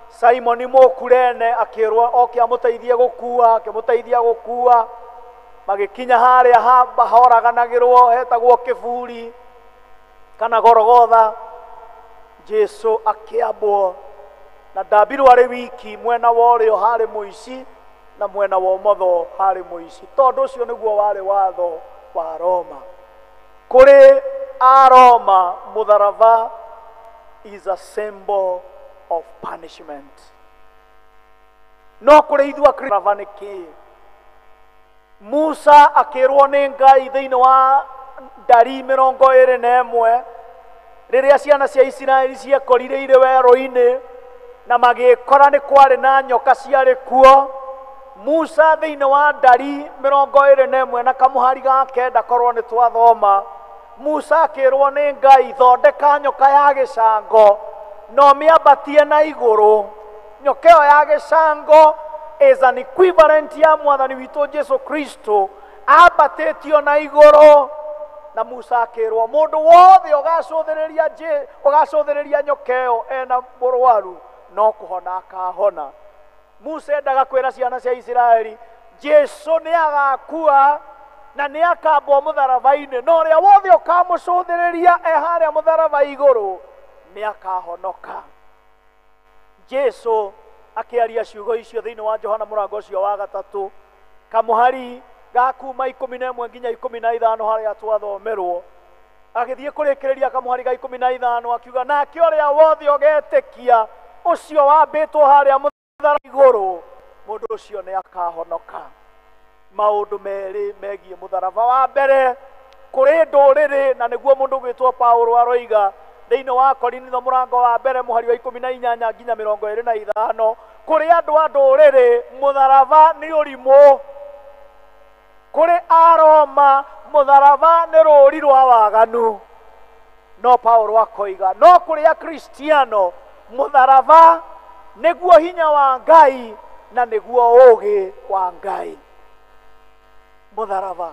Simoni Mũkurene akĩrwo oke amũteithie gũkua, akĩmũteithia gũkua. Magĩkinya harĩa horaganagĩrwo hetagwo kĩburi kana Gorogotha, Jesu akĩambwo, na ndambirwo arĩ wiki, mwena wa ũrĩo harĩ mũici na mwena wa ũmotho harĩ mũici, tondũ ũcio nĩguo warĩ watho wa Roma. Kũrĩ Aroma mũtharaba is a symbol of punishment. No kũrĩ ithuĩ Akristo nĩ kĩĩ? Musa akĩrwo nĩ Ngai thĩinĩ wa Ndari 21 rĩrĩa ciana cia Isiraeli ciekorire irĩ werũ-inĩ na magĩkora nĩ kwarĩ na nyoka ciarĩ kuo. Musa thĩinĩ wa Ndari 21 na kamũhari ga 9 korwo nĩ twathoma, Musa akĩrwo nĩ Ngai, thondeka nyoka ya gĩcango na ũmĩambatie na igũrũ. Nyoka ĩyo ya gĩcango is an equivalent ya mwathani witũ Jesu Kristo ambatĩtio na igũrũ. Na Musa akĩrwo mũndũ wothe ũgacũthĩrĩria nyoka ĩyo ena mũrwaru no kũhona akahona. Musa endaga kwĩra ciana cia Isiraeli Jesu nĩ agakua na nĩ akambwo mũtharaba-inĩ, no ũrĩa wothe ũkamũcũthĩrĩria e harĩa mũtharaba igũrũ nĩ akahonoka. Jesu akĩaria ciugo icio thĩinĩ wa Johana mũrango ũcio wa gatatũ kamũhari ga kuma 11 nginya 15 harĩa twathomerwo agĩthiĩ kũrĩkĩrĩria kamũhari ga 15 akiuga nake ũrĩa wothe ũgetĩkia ũcio wambĩtwo harĩa mũtharaba igũrũ mũndũ ũcio nĩ akahonoka. Maũndũ merĩ megiĩ mũtharaba. Wa mbere kũrĩ ndũrĩrĩ, na nĩguo mũndũ gwĩtwo Paulo aroiga thĩinĩ wa Korinitho mũrango wa mbere mũhari wa 18 nginya 25, kũrĩ andũ a ndũrĩrĩ mũtharaba nĩ ũrimũ, kũrĩ Aroma mũtharaba nĩ rũri rwa waganu. No Paulo akoiga no kũrĩ Akristiano mũtharaba nĩguo hinya wa Ngai na nĩguo ũũgĩ wa Ngai. Mũtharaba,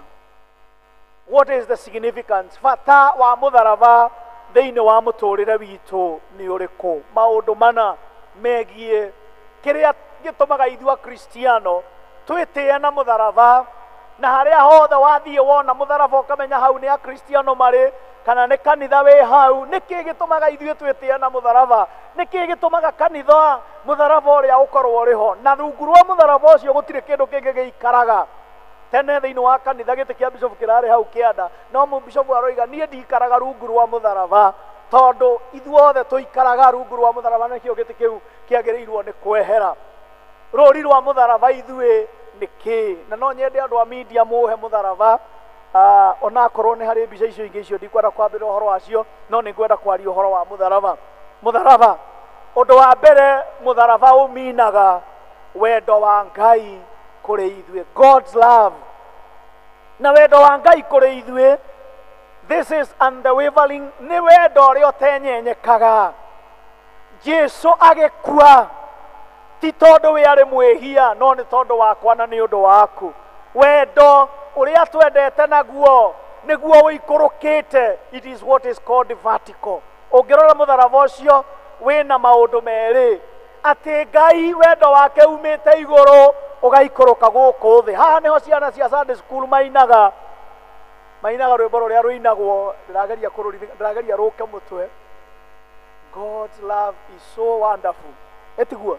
what is the significance? Bata wa mũtharaba thĩinĩ wa mũtũrĩre witũ nĩ ũrĩkũ? Maũndũ mana megiĩ kĩrĩa gĩtũmaga ithuĩ Akristiano twĩtĩe na mũtharaba, na harĩa hothe wathiĩ wona mũtharaba ũkamenya hau nĩ Akristiano marĩ kana nĩ kanitha wĩ hau. Nĩkĩ gĩtũmaga ithuĩ twĩtĩe na mũtharaba? Nĩkĩ gĩtũmaga kanitha mũtharaba ũrĩa ũkorwo ũrĩ ho, na rungu rwa mũtharaba ũcio gũtirĩ kĩndũ kĩngĩ gĩikaraga? Tene thĩinĩ wa kanitha gĩtĩ kĩa bishofu kĩrarĩ hau kĩanda, no mũbishofu aroiga niĩ ndikaraga rungu rwa mũtharaba tondũ ithuothe tũikaraga rungu rwa mũtharaba, nĩkĩo gĩtĩ kĩu kĩagĩrĩirwo nĩ kwehera. Rũri rwa mũtharaba ithuĩ nĩ kĩ? Na no nyende andũ a media mũhe mũtharaba, onakorwo nĩ harĩ mbica icio ingĩ icio ndikwenda kwambĩrĩria ũhoro wacio, no nĩ ngwenda kwaria ũhoro wa mũtharaba. Mũtharaba, ũndũ wa mbere mũtharaba ũminaga wendo wa Ngai kũrĩ ithuĩ, God's love. Na wendo wa Ngai kũrĩ ithuĩ, this is unwavering, nĩ wendo ũrĩa ũtenyenyekaga. Jesu agĩkua ti tondũ we arĩ mwĩhia, no nĩ tondũ wakwa na nĩ ũndũ waku. Wendo ũrĩa twendete naguo nĩguo ũikũrũkĩte, it is what is called vertical. Ũngĩrora mũtharaba ũcio wĩna maũndũ merĩ, atĩ Ngai wendo wake umĩte igũrũ ũgaikũrũka gũkũ thĩ. Haha nĩho ciana cia Sunday school mainaga rwĩmbo rũrĩa rũinagwo, ndĩrageria rũke mũtwe, God's love is so wonderful. Etiguo,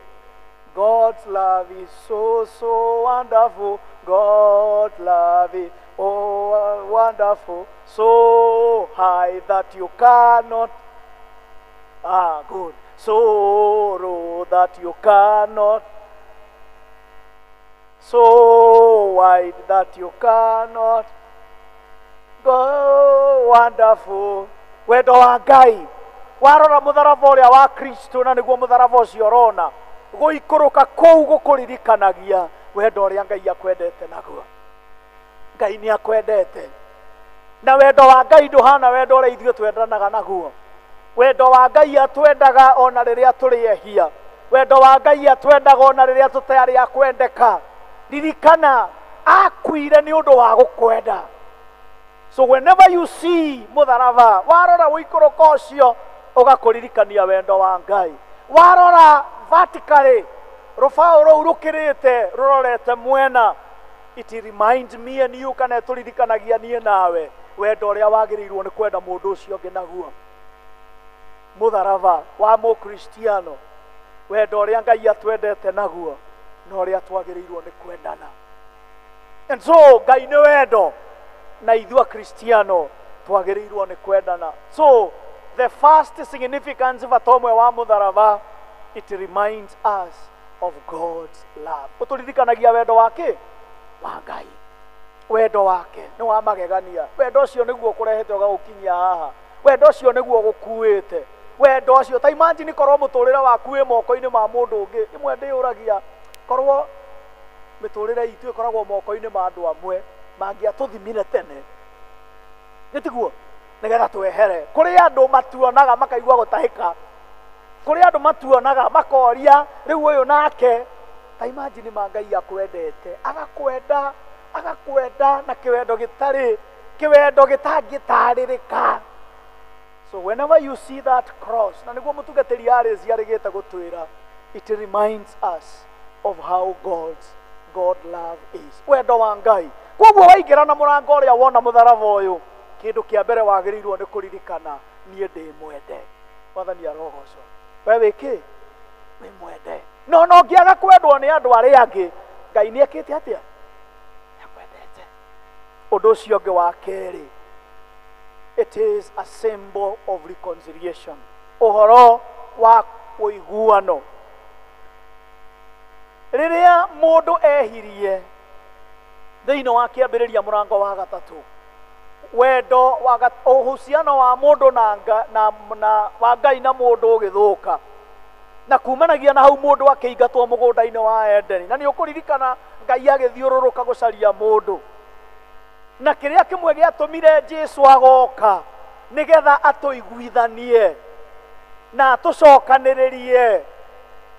God's love is so so wonderful, God's love is oh wonderful, so high that you cannot, good, so low that you cannot, so wide that you cannot go, wonderful. Wendo wa Ngai warora mũtharaba ũrĩa wa Kristo, na nĩguo mũtharaba ũcio ũrona gũikũrũka kũu gũkũririkanagia wendo ũrĩa Ngai akwendete naguo. Ngai nĩ akwendete, na wendo wa Ngai ndũhana wendo ũrĩa ithuĩ twendanaga naguo. Wendo wa Ngai atwendaga ona rĩrĩa tũrĩ ehia. Wendo wa Ngai atwendaga ona rĩrĩa tũtarĩ a kwendeka. Ririkana akuire nĩ ũndũ wa gũkwenda. So whenever you see mũtharaba, warora ũikũrũka ũcio ũgakũririkania wendo wa Ngai. Warora vertically, rũbaũ rũu rũkĩrĩte rũrorete mwena, it reminds me and you, kana ĩtũririkanagia niĩ nawe wendo ũrĩa wagĩrĩirwo nĩ kwenda mũndũ ũcio ũngĩ naguo. Mũtharaba wa mũkristiano, wendo ũrĩa Ngai atwendete naguo na ũrĩa twagĩrĩirwo nĩ kwendana. And so Ngai nĩ wendo na ithuĩ Akristiano twagĩrĩirwo nĩ kwendana. So the first significance bata ũmwe wa mũtharaba, it reminds us of God's love. Ũtũririkanagia wendo wake wa Ngai. Wendo wake nĩ wa magegania. Wendo ũcio nĩguo ũkũrehete ũgagũkinyia haha. Wendo ũcio nĩguo ũgũkuĩte. Wendo ũcio, ta imagine korwo mũtũrĩre waku wĩ moko-inĩ ma mũndũ ũngĩ. Imwe ndĩyũragia korwo mĩtũrĩre itũ ĩkoragwo moko-inĩ ma andũ amwe mangĩatũthimire tene, nĩtiguo, nĩgetha twehere. Kũrĩ andũ matuonaga makaigua gũtahĩka, kũrĩ andũ matuonaga makoria rĩu ũyũ nake. Ta imagine ma Ngai akwendete, agakwenda, agakwenda na kĩwendo gĩtarĩ, kĩwendo gĩtangĩtarĩrĩka. So whenever you see that cross, na nĩguo mũtungatĩri arĩ arĩgĩte gũtwĩra, it reminds us of how God love is. Wendo wa Ngai. Koguo waingĩra na mũrango ũrĩa wona mũtharaba ũyũ, kĩndũ kĩa mbere wagĩrĩirwo nĩ kũririkana, niĩ ndĩ mwende. Mwathani arogocwo. We wĩ kĩ? Wĩ mwende. No no ngĩaga kwendwo nĩ andũ arĩa angĩ, Ngai nĩ ekĩte atĩa? Nĩakwendete. Ũndũ ũcio ũngĩ wa kerĩ, it is a symbol of reconciliation, ũhoro wa ũiguano. Rĩrĩa mũndũ ehirie thĩinĩ wa kĩambĩrĩria mũrango wa gatatũ, wendo wa uhusiano wa mũndũ na wa Ngai na mũndũ ũgĩthũka, na kumanagia na hau mũndũ akĩingatwo mũgũnda-inĩ wa Edeni. Na nĩ ũkũririkana Ngai agĩthiũrũrũka gũcaria mũndũ, na kĩrĩa kĩmwe gĩatũmire Jesu agoka nĩgetha atũiguithanie na atũcokanĩrĩrie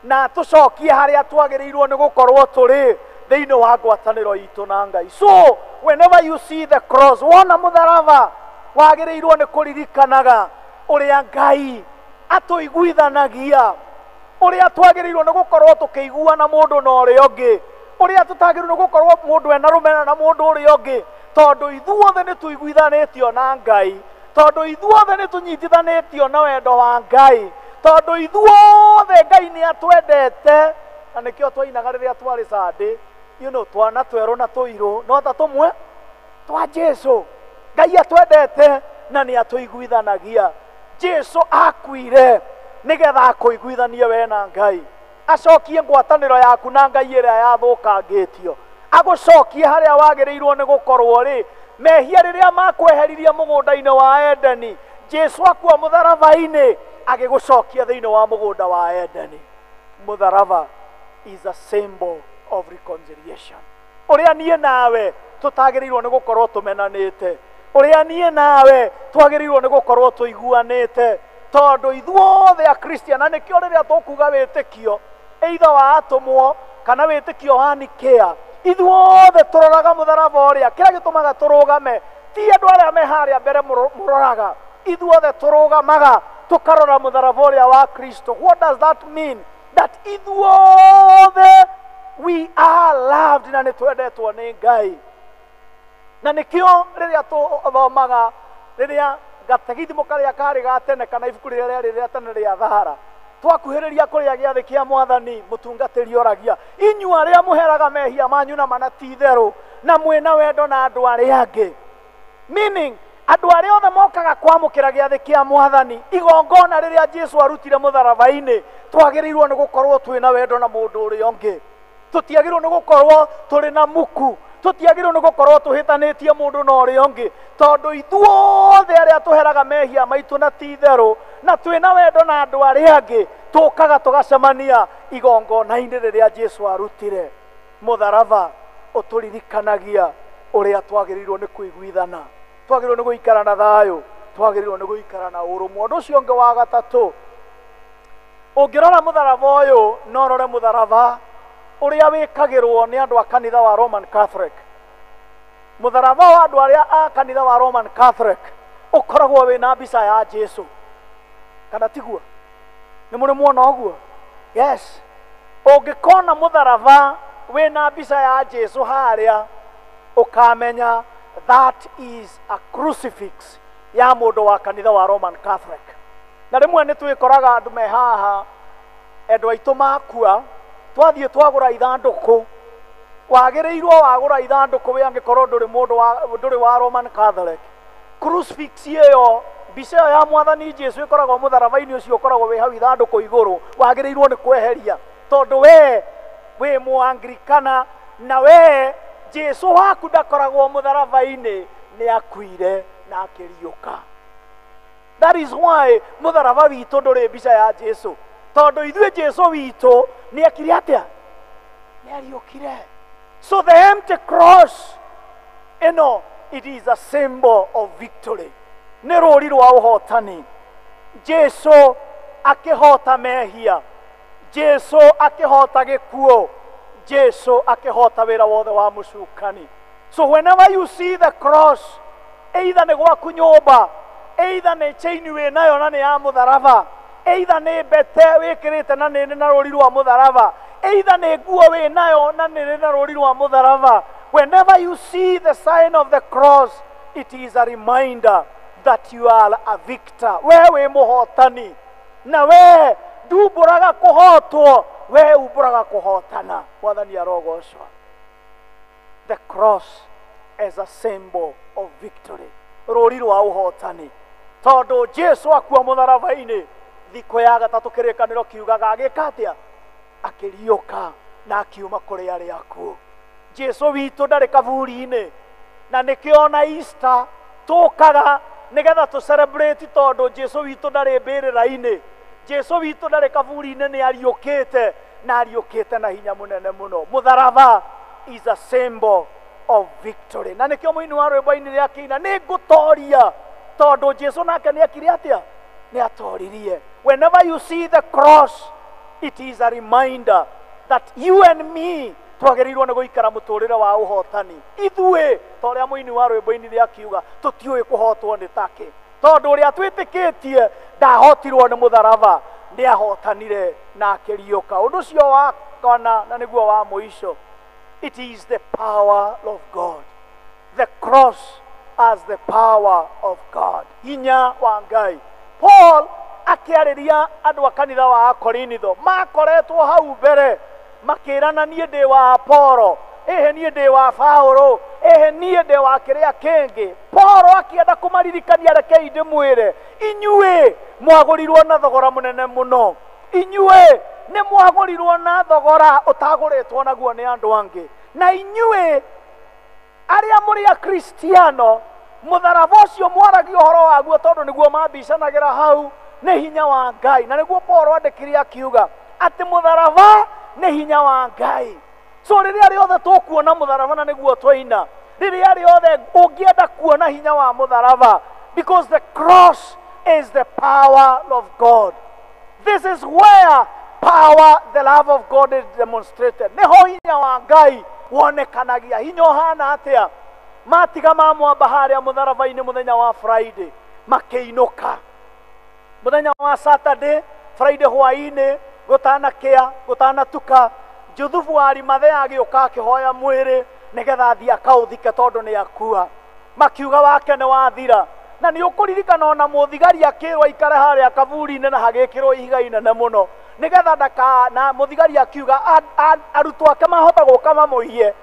na atũcokie harĩa twagĩrĩirwo nĩ gũkorwo tũrĩ thĩinĩ wa ngwatanĩro itũ na Ngai. So whenever you see the cross, wona mũtharaba, wagĩrĩirwo nĩ kũririkanaga ũrĩa Ngai atũiguithanagia, ũrĩa twagĩrĩirwo nĩ gũkorwo tũkĩiguana mũndũ na ũrĩa ũngĩ, ũrĩa tũtagĩrĩirwo nĩ gũkorwo mũndũ ena rũmena na mũndũ ũrĩa ũngĩ, tondũ ithuothe nĩ tũiguithanĩtio na Ngai, tondũ ithuothe nĩ tũnyitithanĩtio na wendo wa Ngai, tondũ ithuothe Ngai nĩ atwendete. Na nĩkĩo twainaga rĩrĩa twarĩ Sunday, you know, twana twerũ na tũirũ no ta tũmwe twa Jesu. Ngai atwendete na nĩ atũiguithanagia. Jesu akuire nĩgetha akũiguithanie we na Ngai, acokie ngwatanĩro yaku na Ngai ĩrĩa yathũkangĩtio, agũcokie harĩa wagĩrĩirwo nĩ gũkorwo rĩ. Mehia rĩrĩa makweheririe mũgũnda-inĩ wa Edeni, Jesu akua mũtharaba-inĩ agĩgũcokia thĩinĩ wa mũgũnda wa Edeni. Mũtharaba is a symbol of reconciliation. Ũrĩa niĩ nawe tũtagĩrĩirwo nĩ gũkorwo tũmenanĩte, ũrĩa niĩ nawe twagĩrĩirwo nĩ gũkorwo tũiguanĩte, tondũ ithuothe Akristiano, na nĩkĩo rĩrĩa tũkuga wĩtĩkio either wa atũmwo kana wĩtĩkio wa Nikea, ithuothe tũroraga mũtharaba ũrĩa. Kĩrĩa gĩtũmaga tũrũgame ti andũ arĩa me harĩa mbere mũroraga, ithuothe tũrũgamaga tũkarora mũtharaba ũrĩa wa Kristo. What does that mean? That ithuothe we are loved na nĩ twendetwo nĩ Ngai. Na nĩkĩo rĩrĩa tũthomaga, rĩrĩa gategithimo karĩa karĩ ga tene kana ibuku rĩrĩa rĩarĩ rĩa tene rĩa Thahara, twakuhĩrĩria kũrĩa gĩathĩ kĩa Mwathani, mũtungatĩri oragia, inyuĩ arĩa mũheraga mehia manyu na mana ti itherũ, na mwĩna wendo na andũ arĩa angĩ. Meaning, andũ arĩa othe mokaga kwamũkĩra gĩathĩ kĩa Mwathani, igongona rĩrĩa Jesu arutire mũtharaba-inĩ, twagĩrĩirwo nĩ gũkorwo twĩna wendo na mũndũ ũrĩa ũngĩ. Tũtiagĩrĩirwo nĩ gũkorwo tũrĩ na muku, tũtiagĩrĩirwo nĩ gũkorwo tũhĩtanĩtie mũndũ na ũrĩa ũngĩ, tondũ ithuothe arĩa tũheraga mehia maitũ na ti itherũ na twĩna wendo na andũ arĩa angĩ, tũkaga tũgacemania igongona-inĩ rĩrĩa Jesu arutire. Mũtharaba ũtũririkanagia ũrĩa twagĩrĩirwo nĩ kũiguithana, twagĩrĩirwo nĩ gũikara na thayũ, twagĩrĩirwo nĩ gũikara na ũrũmwe. Ũndũ ũcio ũngĩ wa gatatũ, ũngĩrora mũtharaba ũyũ no ũrore mũtharaba ũrĩa wĩkagĩrwo nĩ andũ a kanitha wa Roman Catholic. Mũtharaba wa andũ arĩa a kanitha wa Roman Catholic ũkoragwo wĩna mbica ya Jesu, kana tiguo? Nĩ mũrĩ muona ũguo? Yes. Ũngĩkona mũtharaba wĩna mbica ya Jesu harĩa, ũkamenya that is a crucifix ya mũndũ wa kanitha wa Roman Catholic. Na rĩmwe nĩ twĩkoraga andũ me haha, endwa aitũ makua, twathiĩ twagũra ithandũkũ. Wagĩrĩirwo wagũra ithandũkũ we angĩkorwo ndũrĩ mũndũ wa, ndũrĩ wa Roman Catholic. Crucifix ĩyo, mbica ĩyo ya Mwathani Jesu ĩkoragwo mũtharaba-inĩ ũcio ũkoragwo wĩ hau ithandũkũ igũrũ, wagĩrĩirwo nĩ kweheria, tondũ we wĩ Mũanglikana na we Jesu waku ndakoragwo mũtharaba-inĩ, nĩ akuire na akĩriũka. That is why mũtharaba witũ ndũrĩ mbica ya Jesu, tondũ ithuĩ Jesu witũ nĩ ekire atĩa? Nĩ ariũkire. So the empty cross ĩno, it is a symbol of victory. Nĩ rũri rwa ũhotani. Jesu akĩhota mehia, Jesu akĩhota gĩkuũ, Jesu akĩhota wĩra wothe wa mũcukani. So whenever you see the cross, either nĩ gwaku nyũmba, either nĩ chain wĩ nayo na nĩ ya mũtharaba, either nĩ mbete wĩkĩrĩte na nĩ na rũri rwa mũtharaba, either nĩ nguo wĩ nayo na nĩ na rũri rwa mũtharaba, whenever you see the sign of the cross, it is a reminder that you are a victor. We wĩ mũhotani, na we ndumbũraga kũhotwo, We umbũraga kũhotana. Mwathani arogocwo. The cross as a symbol of victory, rũri rwa ũhotani, tondũ Jesu akua mũtharaba-inĩ thikũ ya gatatũ kĩrĩkanĩro kiugaga agĩka atĩa? Akĩriũka na akiuma kũrĩ arĩa akuũ. Jesu witũ ndarĩ kaburi-inĩ, na nĩkĩo ona Easter tũkaga nĩgetha tũ celebrate, tondũ Jesu witũ ndarĩ mbĩrĩra-inĩ. Jesu witũ ndarĩ kaburi-inĩ, nĩ ariũkĩte, na ariũkĩte na hinya mũnene mũno. Mũtharaba is a symbol of victory, na nĩkĩo mũini wa rwĩmbo-inĩ rĩa kĩina nĩ ngũtoria, tondũ Jesu nake nĩ ekire atĩa? Nĩ atoririe. Whenever you see the cross, it is a reminder that you and me twagĩrĩirwo nĩ gũikara mũtũrĩre wa ũhotani. Ithuĩ ta ũrĩa mũini wa rwĩmbo-inĩ rĩa kiuga, tũtiũĩ kũhotwo nĩ take, tondũ ũrĩa twĩtĩkĩtie ndahotirwo nĩ mũtharaba, nĩ ahotanire na akĩriũka. Ũndũ ũcio wa kana na nĩguo wa mũico, it is the power of God. The cross as the power of God, hinya wa Ngai. Paul akĩarĩria andũ a kanitha wa Korinitho makoretwo hau mbere makĩrana, niĩ ndĩ wa Apolo, ĩhĩ niĩ ndĩ wa Paulo, ĩhĩ niĩ ndĩ wa kĩrĩa kĩngĩ. Paulo akĩenda kũmaririkania, rekei ndĩmwĩre, inyuĩ mwagũrirwo na thogora mũnene mũno, inyuĩ nĩ mwagũrirwo na thogora ũtagũrĩtwo naguo nĩ andũ angĩ, na inyuĩ arĩa mũrĩ akristiano, mũtharaba ũcio mwaragia ũhoro waguo, tondũ nĩguo mambicanagĩra hau, nĩ hinya wa Ngai. Na nĩguo Paul andĩkire akiuga atĩ mũtharaba nĩ hinya wa Ngai. So rĩrĩa rĩothe tũkuona mũtharaba, na nĩguo twaina, rĩrĩa rĩothe ũngĩenda kuona hinya wa mũtharaba, because the cross is the power of God. This is where power, the love of God is demonstrated. Nĩho hinya wa Ngai wonekanagia. Hinya ũhana atĩa? Matiga mamwamba harĩa mũtharaba-inĩ mũthenya wa Friday, makĩinũka mũthenya wa Saturday, Friday hwaĩ-inĩ, gũtanakĩa, gũtanatuka, Juthubu wa Arimathea agĩũka akĩhoya mwĩrĩ nĩgetha athiĩ akaũthike, tondũ nĩ akua. Makiuga wake nĩ wathira. Na nĩ ũkũririkana ona mũthigari akĩrwo aikare harĩa kaburi-inĩ, na hagĩkĩrwo ihiga inene mũno nĩgetha ndaka, na mũthigari akiuga arutwo ake mahota gũka mamũiye,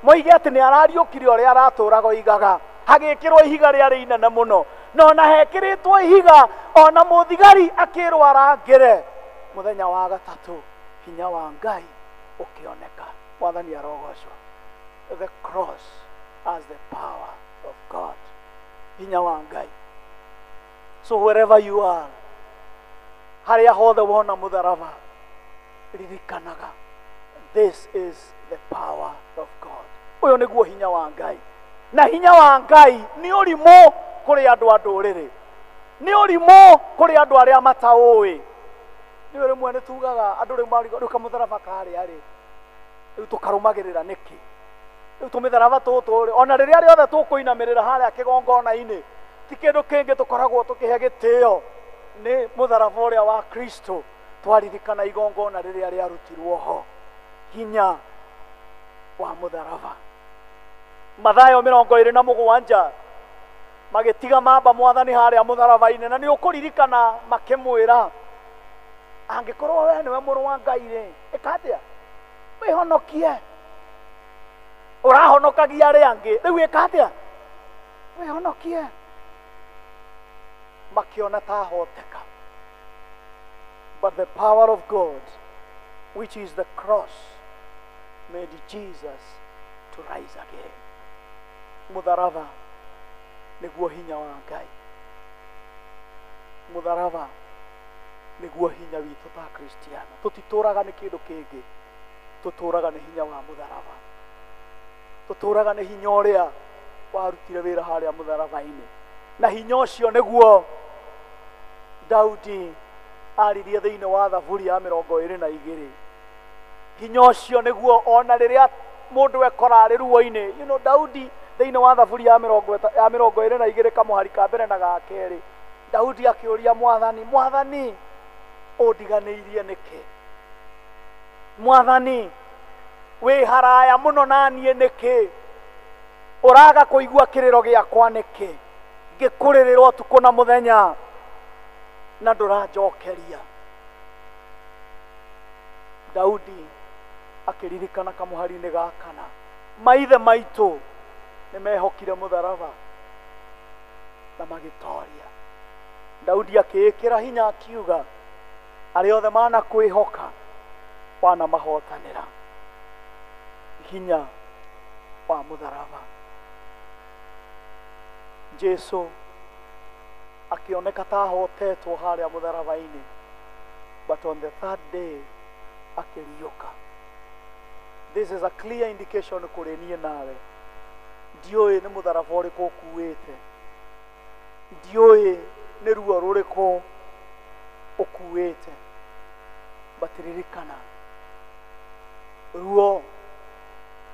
moige atĩ nĩ arariũkire ũrĩa aratũraga oigaga. Hagĩkĩrwo ihiga rĩarĩ inene mũno, na ona hekĩrĩtwo ihiga, ona mũthigari akĩrwo arangĩre. Mũthenya wa gatatũ hinya wa Ngai ũkĩoneka. Mwathani arogocwo. The cross as the power of God, hinya wa Ngai. So wherever you are, harĩa hothe wona mũtharaba, ririkanaga this is the power of God. Ũyũ nĩguo hinya wa Ngai, na hinya wa Ngai nĩ ũrimũ kũrĩ andũ a ndũrĩrĩ, nĩ ũrimũ kũrĩ andũ arĩa mataũĩ. Nĩ rĩmwe nĩ tugaga andũ rĩu marigwo, rĩu kamũtharaba karĩa rĩ, rĩu tũkarũmagĩrĩra nĩkĩ? Rĩu tũmĩtharaba tũtũ rĩ, ona rĩrĩa rĩothe tũkũinamĩrĩra harĩa kĩgongona-inĩ, ti kĩndũ kĩngĩ tũkoragwo tũkĩhe gĩtĩo, nĩ mũtharaba ũrĩa wa Kristo, twaririkana igongona rĩrĩa rĩarutirwo ho, hinya wa mũtharaba. Mathayo 27, magĩtiga mamba mwathani harĩa mũtharaba-inĩ, na nĩ ũkũririkana makĩmwĩra, angĩkorwo we nĩwe mũrũ wa Ngai rĩ, ĩka atĩa? Wĩhonokie. Ũrahonokagia arĩa angĩ, rĩu ĩka atĩa? Wĩhonokie. Makĩona ta ahoteka, but the power of God, which is the cross, made Jesus to rise again. Mũtharaba nĩguo hinya wa Ngai. Mũtharaba nĩguo hinya witũ ta Kristiano. Tũtitũraga nĩ kĩndũ kĩngĩ, tũtũraga nĩ hinya wa mũtharaba, tũtũraga nĩ hinya ũrĩa warutire wĩra harĩa mũtharaba-inĩ. Na hinya ũcio nĩguo Daudi aririe thĩinĩ wa Thaburi ya 22. Hinya ũcio nĩguo ona rĩrĩa mũndũ ekora arĩ ruo-inĩ, Daudi thĩinĩ wa Thaburi ya 22 kamũhari ka mbere na ga kerĩ, Daudi akĩũria mwathani, mwathani ũndiganĩirie nĩkĩ? Mwathani wĩ haraya mũno na niĩ nĩkĩ? Ũraga kũigua kĩrĩro gĩakwa nĩkĩ? Ngĩkũrĩrĩra ũtukũ na mũthenya na ndũranjokeria. Daudi akĩririkana kamũhari-inĩ ga kana, maithe maitũ nĩ mehokire mũtharaba na magĩtoria. Daudi akĩĩkĩra hinya akiuga, arĩa othe manakwĩhoka wanamahotanĩra. Hinya wa mũtharaba. Jesu akĩoneka ta ahotetwo harĩa mũtharaba-inĩ, but on the third day akĩriũka. This is a clear indication kũrĩ niĩ nawe. Ndiũĩ nĩ mũtharaba ũrĩkũ ũkuĩte, ndiũĩ nĩ ruo rũrĩkũ ũkuĩte, but ririkana ruo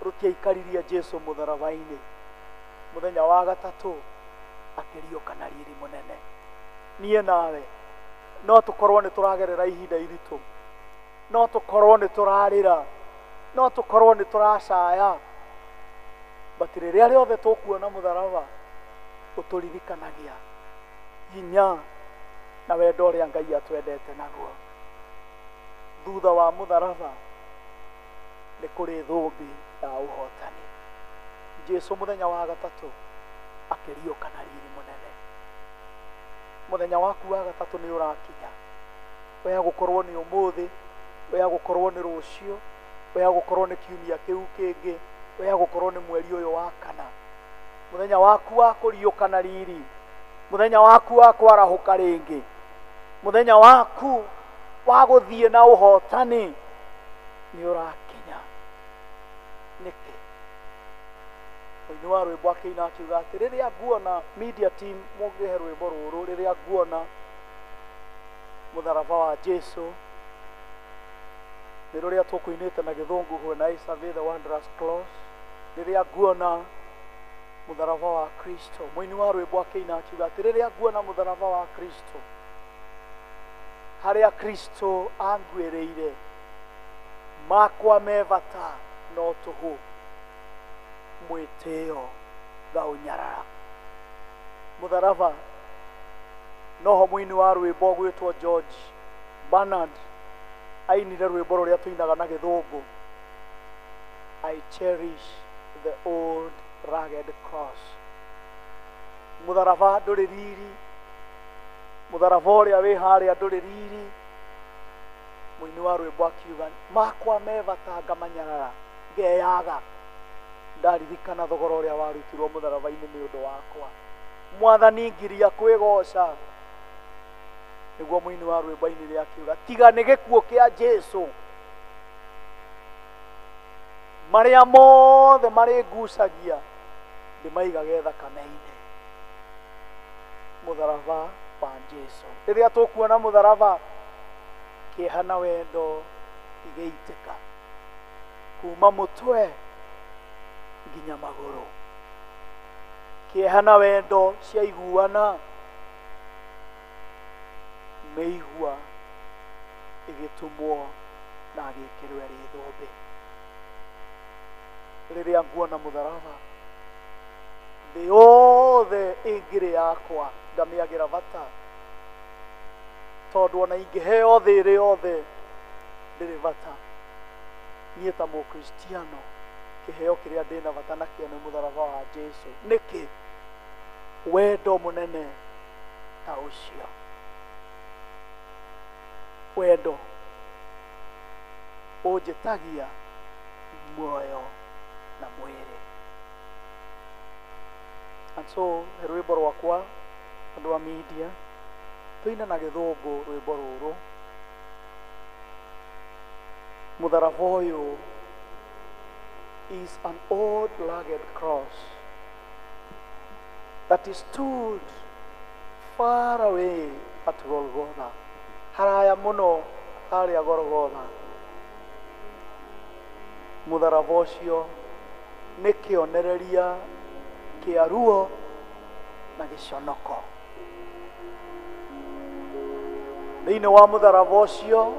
rũtiaikaririe Jesu mũtharaba-inĩ. Mũthenya wa gatatũ akĩriũka na riri mũnene. Niĩ nawe no tũkorwo nĩ tũragerera ihinda iritũ, no tũkorwo nĩ tũrarĩra, no tũkorwo nĩ tũracaya, but rĩrĩa rĩothe tũkuona mũtharaba ũtũririkanagia hinya na wendo ũrĩa Ngai atwendete naguo. Thutha wa mũtharaba nĩ kũrĩ thũmbĩ ya ũhotani. Jesu mũthenya wa gatatũ akĩriũka na riri mũnene. Mũthenya waku wa gatatũ nĩ ũrakinya. Wea gũkorwo nĩ ũmũthĩ, wea gũkorwo nĩ rũciũ, wea gũkorwo nĩ kiumia kĩu kĩngĩ, wea gũkorwo nĩ mweri ũyũ wa kana. Mũthenya waku wa kũriũka na riri, mũthenya waku wa kwarahũka rĩngĩ, mũthenya waku wa gũthiĩ na ũhotani nĩ ũrakinya. Nĩkĩ? Mũini wa rwĩmbo akĩina akiuga atĩ rĩrĩa nguona, media team mũngĩhe rwĩmbo rũrũ, rĩrĩa nguona mũtharaba wa Jesu, nĩ rũrĩa tũkũinĩte na gĩthũngũ, when I survey the wondrous cross, rĩrĩa nguona mũtharaba wa Kristo. Mũini wa rwĩmbo akĩina akiuga atĩ rĩrĩa nguona mũtharaba wa Kristo, harĩa Kristo anguĩrĩire, makwa me bata no tũhũ, mwĩtĩo ngaũnyarara. Mũtharaba noho mũini wa rwĩmbo gwĩtwo George Bernard ainire rwĩmbo rũrĩa tũinaga na gĩthũngũ, I cherish the old rugged cross. Mũtharaba ndũrĩ riri, mũtharaba ũrĩa wĩ harĩa ndũrĩ riri. Mũini wa rwĩmbo akiuga makwa me bata ngamanyarara ngeyaga, ndaririkana thogora ũrĩa warutirwo mũtharaba-inĩ nĩ ũndũ wakwa. Mwathani ngiria kwĩgoca. Nĩguo mũini wa rwĩmbo ainire akiuga tiga nĩ gĩkuũ kĩa Jesu, marĩa mothe marĩ ngucagia ndĩmaigage thakame-inĩ. Mũtharaba wa Jesu. Rĩrĩa tũkuona mũtharaba, kĩeha na wendo igĩitĩka kuma mũtwe nginya magũrũ. Kĩeha na wendo ciaiguana, mĩigua ĩgĩtumwo na agĩkĩrwo ĩrĩ thũmbĩ. Rĩrĩa nguona mũtharaba, thĩ yothe ĩngĩrĩ yakwa ngamĩagĩra bata, tondũ ona ingĩheo thĩ ĩrĩ yothe ndĩrĩ bata. Niĩ ta mũkristiano kĩheo kĩrĩa ndĩna bata nakĩo nĩ mũtharaba wa Jesu. Nĩkĩ? Wendo mũnene ta ũcio, wendo ũnjĩtagia muoyo na mwĩrĩ. And so rwĩmbo rwakwa andũ a media tũine na gĩthũngũ rwĩmbo rũrũ. Mũtharaba ũyũ is an old rugged cross that is stood far away at Golgotha. Haraya mũno harĩa Golgotha. Mũtharaba ũcio nĩ kĩonereria kĩa ruo na gĩconoko. Thĩinĩ wa mũtharaba ũcio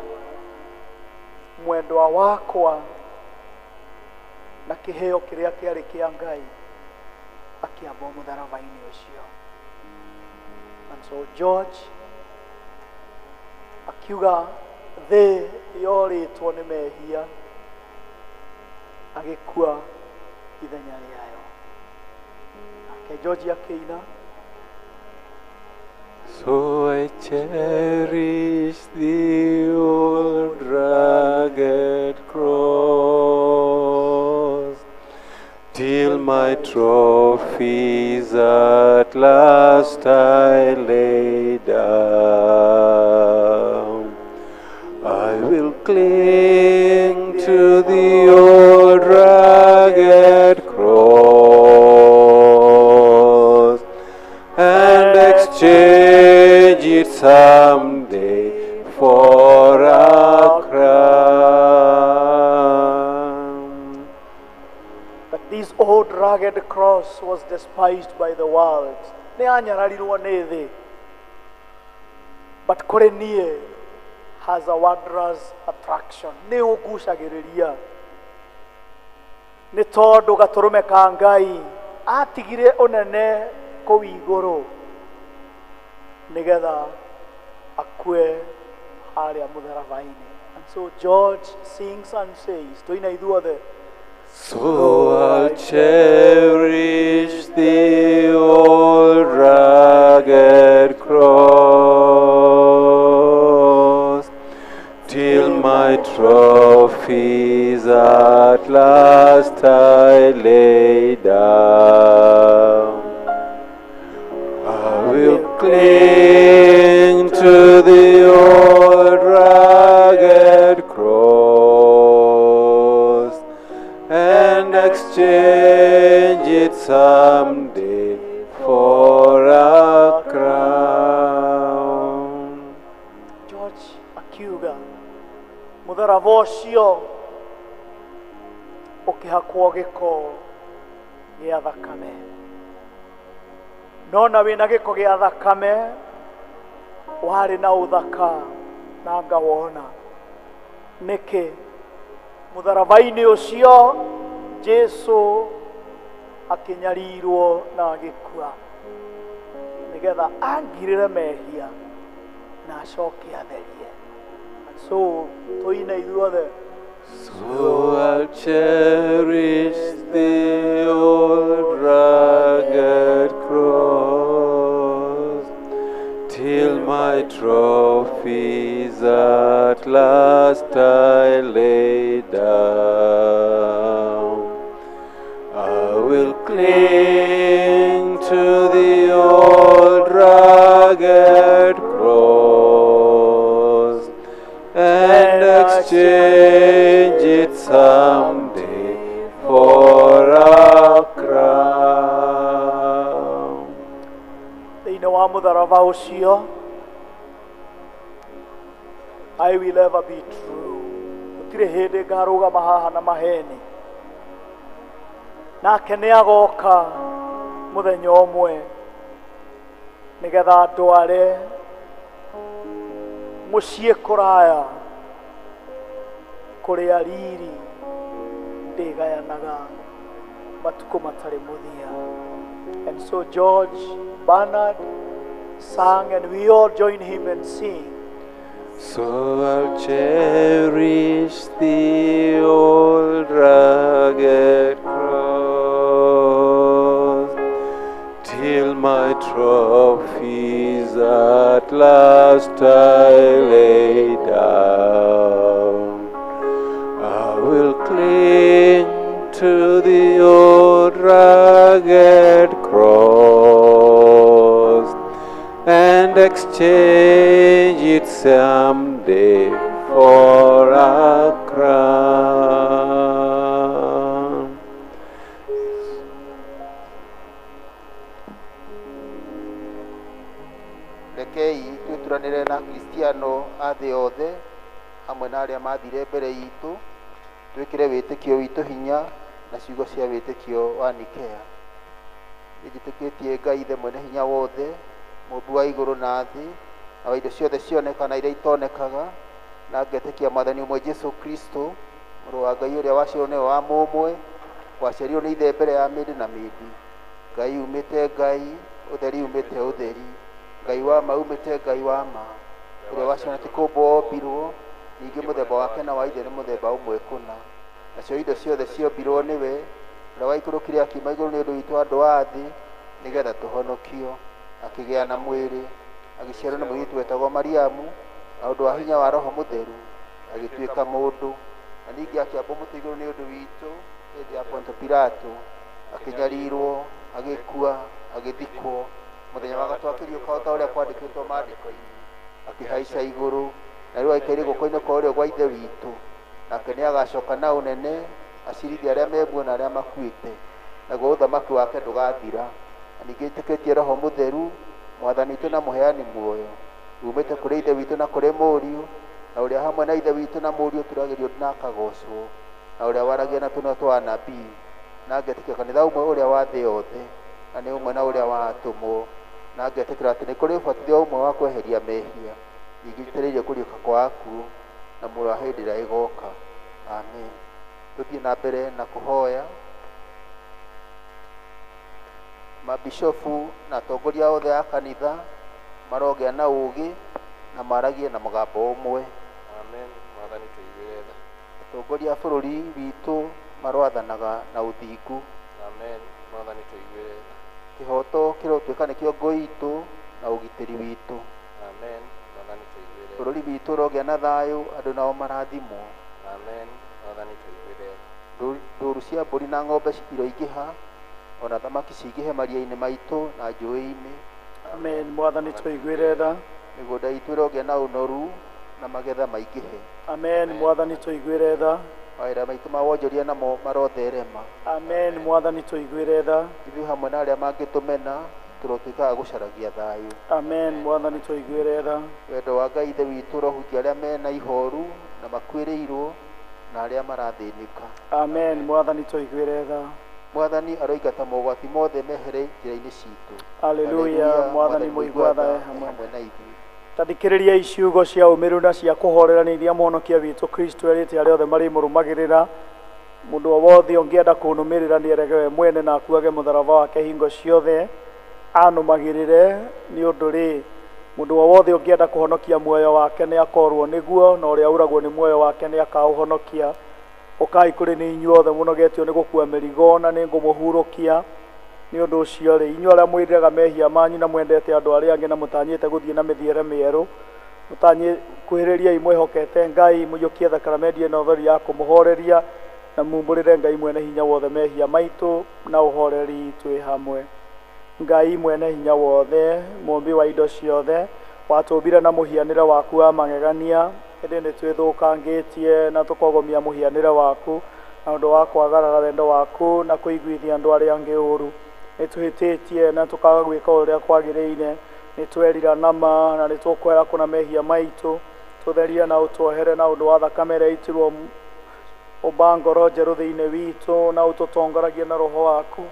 mwendwa wakwa na kĩheo kĩrĩa kĩarĩ kĩa Ngai akĩambwo mũtharaba-inĩ ũcio. And so George akiuga Thĩ yorĩtwo nĩ mehia, agĩkua ithenya rĩayo. Nake George akĩina. So I cherish the old rugged cross till my trophies at last I lay down. I will cling to the old rugged cross and exchange it someday for a crown. That this old rugged cross was despised by the world. Nĩ anyararirwo nĩ thĩ. But kũrĩ niĩ has a wondrous attraction. Nĩ ũgucagĩrĩria. Nĩ tondũ gatũrũme ka Ngai atigire ũnene kũu igũrũ nĩgetha akue harĩa mũtharaba-inĩ. And so George sings and says, tũina ithuothe. So I'll cherish the old rugged cross till my trophies at last I lay down. I will cling to the old rugged cross and exchange it someday for a crown. George akiuga mũtharaba ũcio ũkĩhakwo gĩko gĩa thakame. Nona wĩna gĩko gĩa thakame warĩ na ũthaka na ngawona. Nĩkĩ? Mũtharaba-inĩ ũcio Jesu akĩnyarirwo na agĩkua nĩgetha angirĩre mehia na acoke atherie. And so tũine ithuothe. So I'll cherish the old rugged cross till my trophies at last I lay down. I will cling to the old rugged cross and exchange it someday for a crown. Thĩinĩ wa mũtharaba ũcio, I will ever be true. Gũtirĩ hĩndĩ ngarũgama haha na maheni. Nake nĩ agoka mũthenya ũmwe nĩgetha ndware mũciĩ kũraya kũrĩa riri ndĩgayanaga matukũ matarĩ mũthia. And so George Bernard sang, and we all join him and sing. So I'll cherish the old rugged cross till my trophies at last I lay down. I will cling to the old rugged cross and exchange it someday for a crown. Rekei twĩturanĩre na Kristiano a thĩ yothe hamwe na arĩa mathire mbere itũ, twĩkĩre wĩtĩkio witũ hinya na ciugo cia wĩtĩkio wa Nikea. Nĩnjĩtĩkĩtie Ngai Ithe mwene hinya wothe, mũmbi wa igũrũ na thĩ, na wa indo ciothe cionekaga na iria itonekaga, na ngetĩkia Mwathani ũmwe Jesũ Kristo, mũrũ wa Ngai ũrĩa waciarirwo nĩwe wa mũmwe, waciarirwo nĩ Ithe mbere ya mĩndĩ na mĩndĩ. Ngai umĩte Ngai, ũtheri umĩte ũtheri, Ngai wa ma umĩte Ngai wa ma, ũrĩa waciarirwo ti kũmbwo ombirwo, Ningĩ mũthemba wake na wa ithe nĩ mũthemba ũmwe kũna. Nacio indo ciothe ciombirwo nĩwe, ũrĩa waikũrũkire akiuma igũrũ nĩ ũndũ witũ andũ a thĩ, nĩgetha tũhonokio. Akĩgĩa na mwĩrĩ, agĩciarwo nĩ mũirĩtu wetagwo Mariamu, na ũndũ wa hinya wa Roho Mũtheru, agĩtuĩka mũndũ. Na ningĩ akĩambwo mũtĩ igũrũ nĩ ũndũ witũ hĩndĩ ya Ponto Pilato, akĩnyarirwo, agĩkua, agĩthikwo. Mũthenya wa gatatũ akĩriũka o ta ũrĩa kwandĩkĩtwo maandĩko-inĩ, akĩhaica igũrũ, na rĩu aikaire guoko-inĩ kwa ũrĩo gwa Ithe witũ. Nake nĩagacoka na ũnene acirithie arĩa me muoyo na arĩa makuĩte, naguo ũthamaki wake ndũgathira. Na ningĩ njĩtĩkĩtie Roho Mũtheru, Mwathani witũ na mũheani muoyo, umĩte kũrĩ Ithe witũ na kũrĩ Mũriũ, na ũrĩa hamwe na Ithe witũ na Mũriũ turagĩrio na akagocwo, na ũrĩa waragia na tũnua twa anabii. Na ngetĩkia kanitha ũmwe ũrĩa wa thĩ yothe, na nĩ ũmwe na ũrĩa wa atũmwo, na ngetĩkĩra atĩ nĩ kũrĩ ũbatithio ũmwe wa kweheria mehia, ningĩ njetereire kũriũka kwa akuũ na muoyo wa hĩndĩ ĩrĩa ĩgoka. Amen. Tũthiĩ na mbere na kũhoya. Mabishofu na atongoria othe a kanitha marogĩa na ũũgĩ na maragie na mũgambo ũmwe. Amen. Mwathani tũiguĩre tha. Atongoria a bũrũri witũ maroathanaga na ũthingu. Amen. Mwathani tũiguĩre tha. Kĩhoto kĩrotuĩka nĩkĩo ngo itũ na ũgitĩri witũ. Amen. Mwathani tũiguĩre tha. Bũrũri witũ ũrogĩa na thayũ, andũ nao marathimwo. Amen. Mwathani tũiguĩre tha. Ndũru cia mbũri na ng'ombe iroingĩha, ona thamaki cingĩhe maria-inĩ maitũ na njũĩ-inĩ. Amen. Mwathani tũiguĩre tha. Mĩgũnda itũ ĩrogĩa na ũnoru na magetha maingĩhe. Amen. Mwathani tũiguĩre tha. Mawĩra maitũ ma wonjoria namo marotherema. Amen. Mwathani tũiguĩre tha. Ithuĩ hamwe na arĩa mangĩtũmena tũrotuĩka a gũcaragia thayũ. Amen. Mwathani tũiguĩre tha. Wendo wa Ngai Ithe witũ ũrohutia arĩa mena ihoru na makuĩrĩirwo na arĩa marathĩnĩka. Amen. Mwathani tũiguĩre tha. Mwathani aroingata mogwati mothe mehere njĩra-inĩ citũ. Haleluya. Mwathani mũigua tha hamwe na ithuĩ. Tathikĩrĩriai ciugo cia ũmĩrĩru na cia kũhorerania iria Mũhonokia witũ Kristo erĩte arĩa othe marĩmũrũmagĩrĩra. Mũndũ o wothe ũngĩenda kũnũmĩrĩra nĩerege we mwene na akuage mũtharaba wake hingo ciothe anũmagĩrĩre. Nĩ ũndũ rĩ, mũndũ o wothe ũngĩenda kũhonokia muoyo wake nĩakorwo nĩguo, na ũrĩa ũragwo nĩ muoyo wake nĩakaũhonokia. Ũkai kũrĩ nĩ inyuothe mũnogetio nĩ gũkua mĩrigo, na nĩngũmũhurũkia. Nĩ ũndũ ũcio rĩ, inyuĩ arĩa mwĩriraga mehia manyu na mwendete andũ arĩa angĩ na mũtanyĩte gũthiĩ na mĩthiĩre mĩerũ, mũtanyĩ kuhĩrĩriai mwĩhokete Ngai, mũiyũkie thakaramendi ĩno theru ya kũmũhoreria, na mumbũrĩre Ngai mwene hinya wothe mehia maitũ na ũhoreri twĩ hamwe. Ngai mwene hinya wothe, mũmbi wa indo ciothe, watũmbire na mũhianĩre waku wa magegania, ĩndĩ nĩtwĩthũkangĩtie na tũkogomia mũhianĩre waku na ũndũ wa kwagarara wendo waku na kũiguithia andũ arĩa angĩ ũru. Nĩtũhĩtĩtie na tũkaga gwĩka ũrĩa kwagĩrĩire, nĩtwerira nama na nĩtũkwera kũna mehia maitũ. Tũtherie na ũtuohere na ũndũ wa thakame ĩrĩa ĩitirwo, ũmba ngoro njerũ thĩinĩ witũ na ũtũtongoragie na roho waku.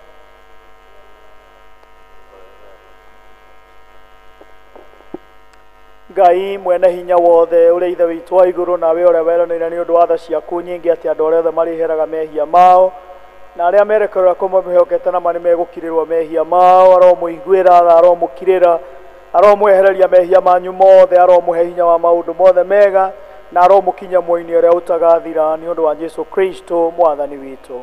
Ngai mwene hinya wothe, ũrĩa Ithe witũ wa igũrũ, nawe ũrĩa weranĩire nĩ ũndũ wa tha ciaku nyingĩ atĩ andũ arĩa othe marĩheraga mehia mao na arĩa merekerera kũmwĩhokete nama nĩmegũkirĩrwo mehia mao. Aromũiguĩra tha, aromũkirĩra, aromwehereria mehia manyu mothe, aromũhe hinya wa maũndũ mothe mega, na aromũkinyia muoyo-inĩ ũrĩa ũtagathira nĩ ũndũ wa Jesu Kristo Mwathani witũ.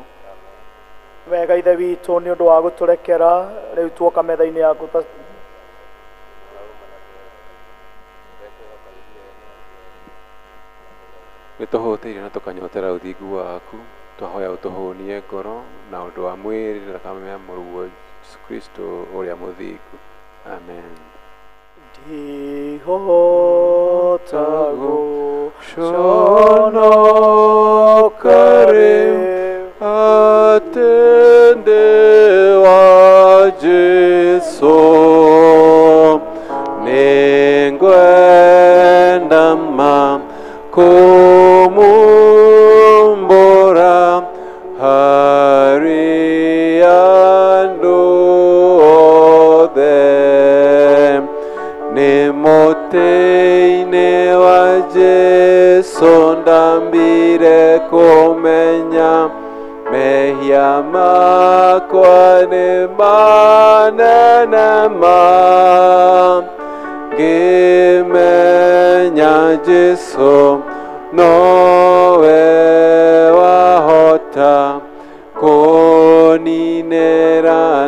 Wega Ithe witũ nĩ ũndũ wa gũtũrekera, rĩu tuoka metha-inĩ yaku ta nĩtũhũtĩire na tũkanyotera ũthingu waku, twahoya ũtũhũnie ngoro na ũndũ wa mwĩrĩ na thakame ya Mũrũguo Jesũ Kristo ũrĩa mũthingu. Amen. Ndihota gũconoka rĩu atĩ ndĩ wa Jesũ, nĩngwenda ma kũmumbũra harĩ andũ othe. Nĩ mũtĩ-inĩ wa Jesũ ndambire kũmenya mehia makwa nĩ manene ma, ngĩmenya Jesũ Nowe wahota kuninera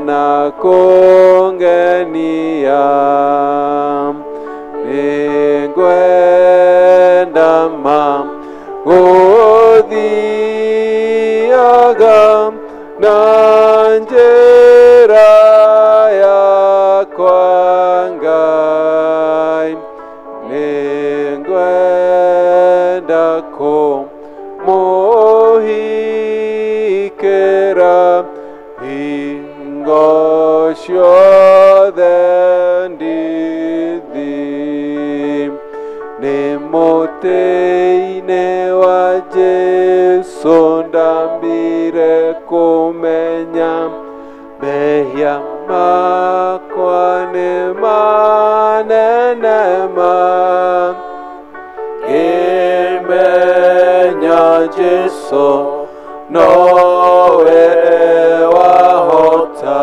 na kungenia. Nĩngwenda ma gũthiaga na njĩra yakwa Ngai. Nĩngwenda kũmũhikĩra hingo ciothe ndithi. Nĩ mũtĩ-inĩ wa Jesũ ndambire kũmenya mehia makwa nĩ manene ma. Ngĩmenya Jesũ nowe wahota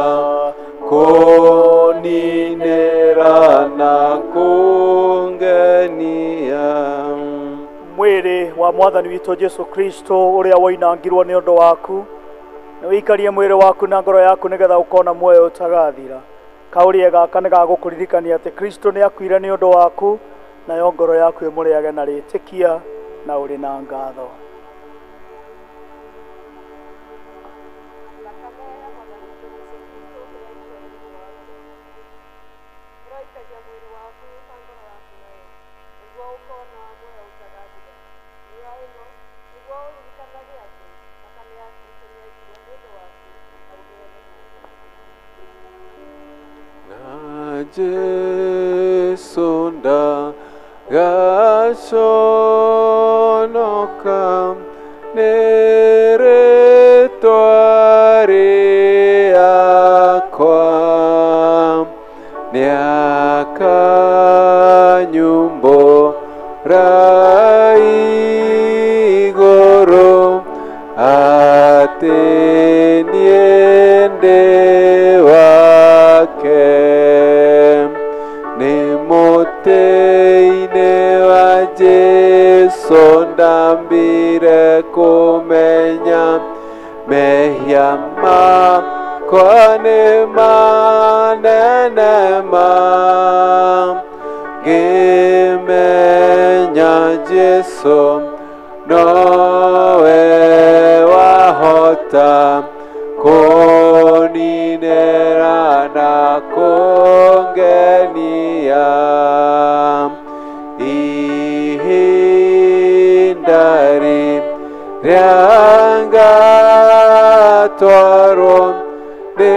kũninĩra na kũngenia. Mwĩrĩ wa mwathani witũ Jesu Kristo ũrĩa woinangirwo nĩ ũndũ waku, nĩ wĩikarie mwĩrĩ waku na ngoro yaku nĩgetha ũkona muoyo ũtagathira. Kaũrĩe gaka nĩ gagũkũririkania atĩ Kristo nĩ akuire nĩ ũndũ waku, nayo ngoro yaku ĩmũrĩage na rĩtĩkia na ũrĩ na ngatho. Na Jesu ndagaconoka nĩ rĩtwa rĩakwa. Nĩakanyumbũra igũrũ atĩ niĩ ndĩ wake. Nĩ mũtĩ-inĩ wa Jesũ ndambire kũmenya mehia makwa nĩ manene ma. Ngĩmenya Jesũ nowe wahota kũninĩra na kũngenia. Ihinda rĩrĩa ngatwarwo nĩ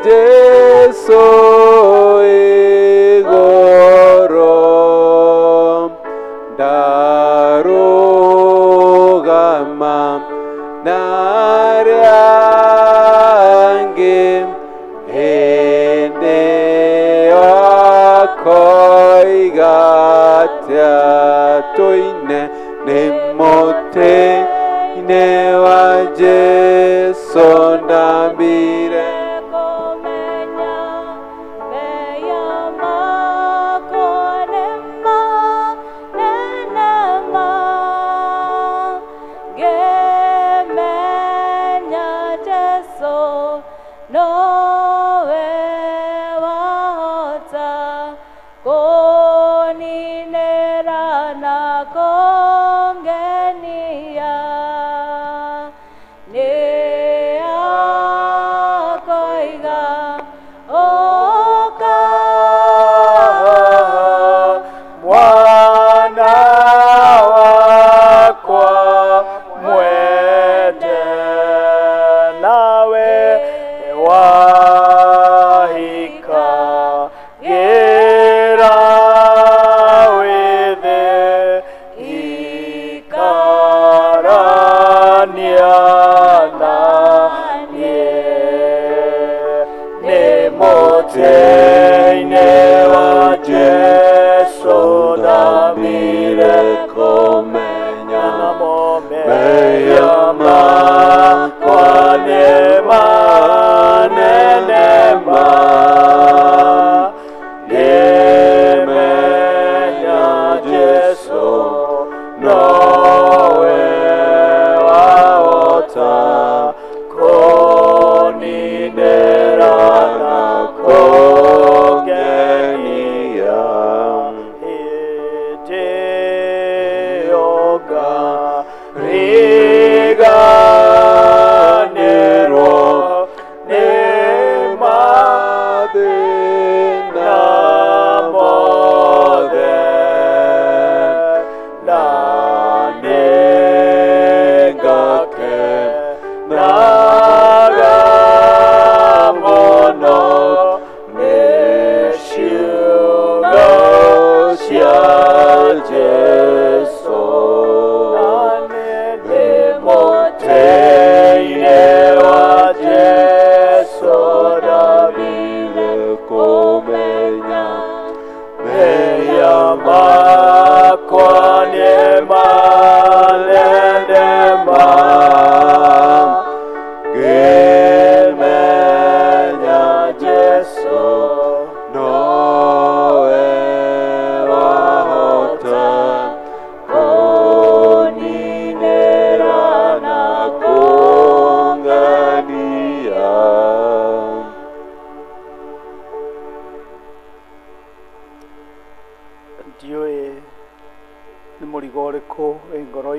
Jesũ igũrũ, ndarũgama na arĩa angĩ hĩndĩ ĩyo akoiga atĩa tũine. Nĩ mũtĩ-inĩ wa Jesũ ndambire kũmenya mehia makwa nĩ manene ma. Ngĩmenya Jesũ nowe wahota kũninĩra na kũngenia. Nĩ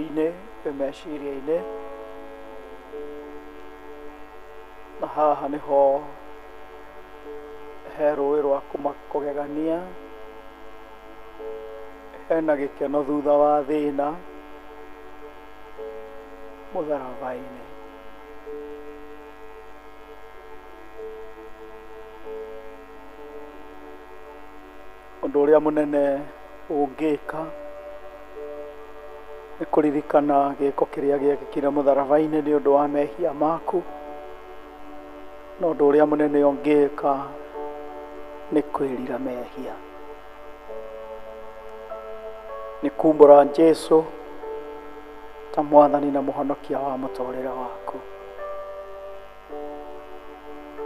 ngoro-inĩ, wĩ meciria-inĩ. Na haha nĩho he rũĩ rwa kũgegania, hena gĩkeno thutha wa thĩna mũtharaba-inĩ. Ũndũ ũrĩa mũnene ũngĩka nĩ kũririkana gĩko kĩrĩa gĩekĩkire mũtharaba-inĩ nĩ ũndũ wa mehia maku. Na ũndũ ũrĩa mũnene ũngĩka nĩ kwĩrira mehia, nĩ kumbũra Jesũ ta mwathani na mũhonokia wa mũtũrĩre waku.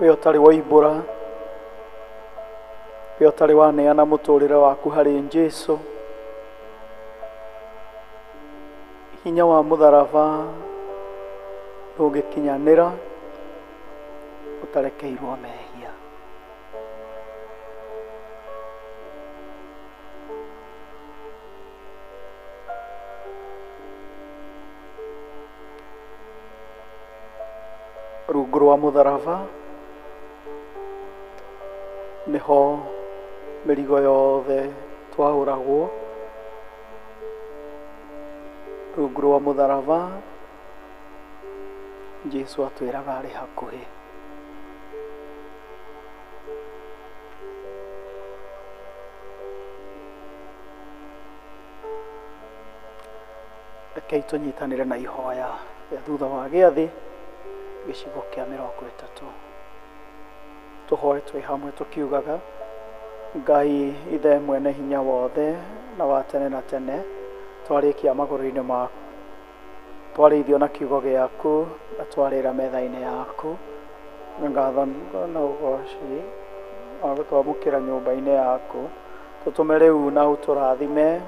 We ũtarĩ waimbũra, we ũtarĩ waneana mũtũrĩre waku harĩ Jesũ, hinya wa mũtharaba ndũngĩkinyanĩra ũtarekeirwo mehia. Rungu rwa mũtharaba nĩho mĩrigo yothe twahũragwo. Rungu rwa mũtharaba Jesũ atwĩraga arĩ hakuhĩ. Rekei tũnyitanĩre na ihoya rĩa thutha wa gĩathĩ gĩcigo kĩa 30. Tũhoe twĩ hamwe tũkiugaga: Ngai Ithe mwene hinya wothe na wa tene na tene, twarĩkia magũrũ-inĩ maku, twarĩithio na kiugo gĩaku na twarĩra metha-inĩ yaku, ngatho na ũgoci wa gũtwamũkĩra nyũmba-inĩ yaku. Tũtũme rĩu na ũtũrathime,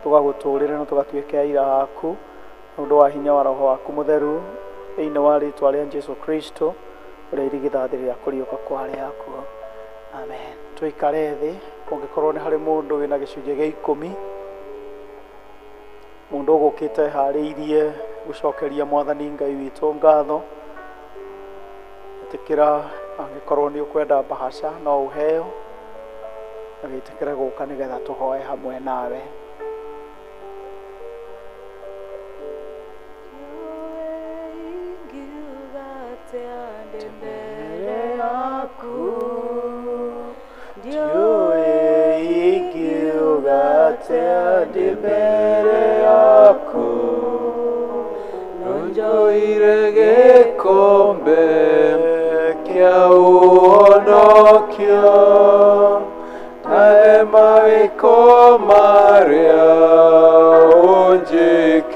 tũgagũtũrĩre na tũgatuĩke aira aku nĩ ũndũ wa hinya wa Roho waku mũtheru, thĩinĩ wa rĩtwa rĩa Jesũ Kristo ũrĩa irigithathi rĩa kũriũka kwa arĩa akuũ. Amen. Tũikare thĩ. Kũngĩkorwo nĩ harĩ mũndũ wĩna gĩcunjĩ gĩa 10, mũndũ ũgũkĩte eharĩirie gũcokeria mwathani Ngai witũ ngatho, ĩtĩkĩra angĩkorwo nĩ ũkwenda mbahaca no ũheo, na wĩtĩkĩre gũka nĩgetha tũhoe hamwe nawe. Nonjoire gĩkombe kĩa ũhonokio, na mawĩko marĩa ũnjĩkĩire.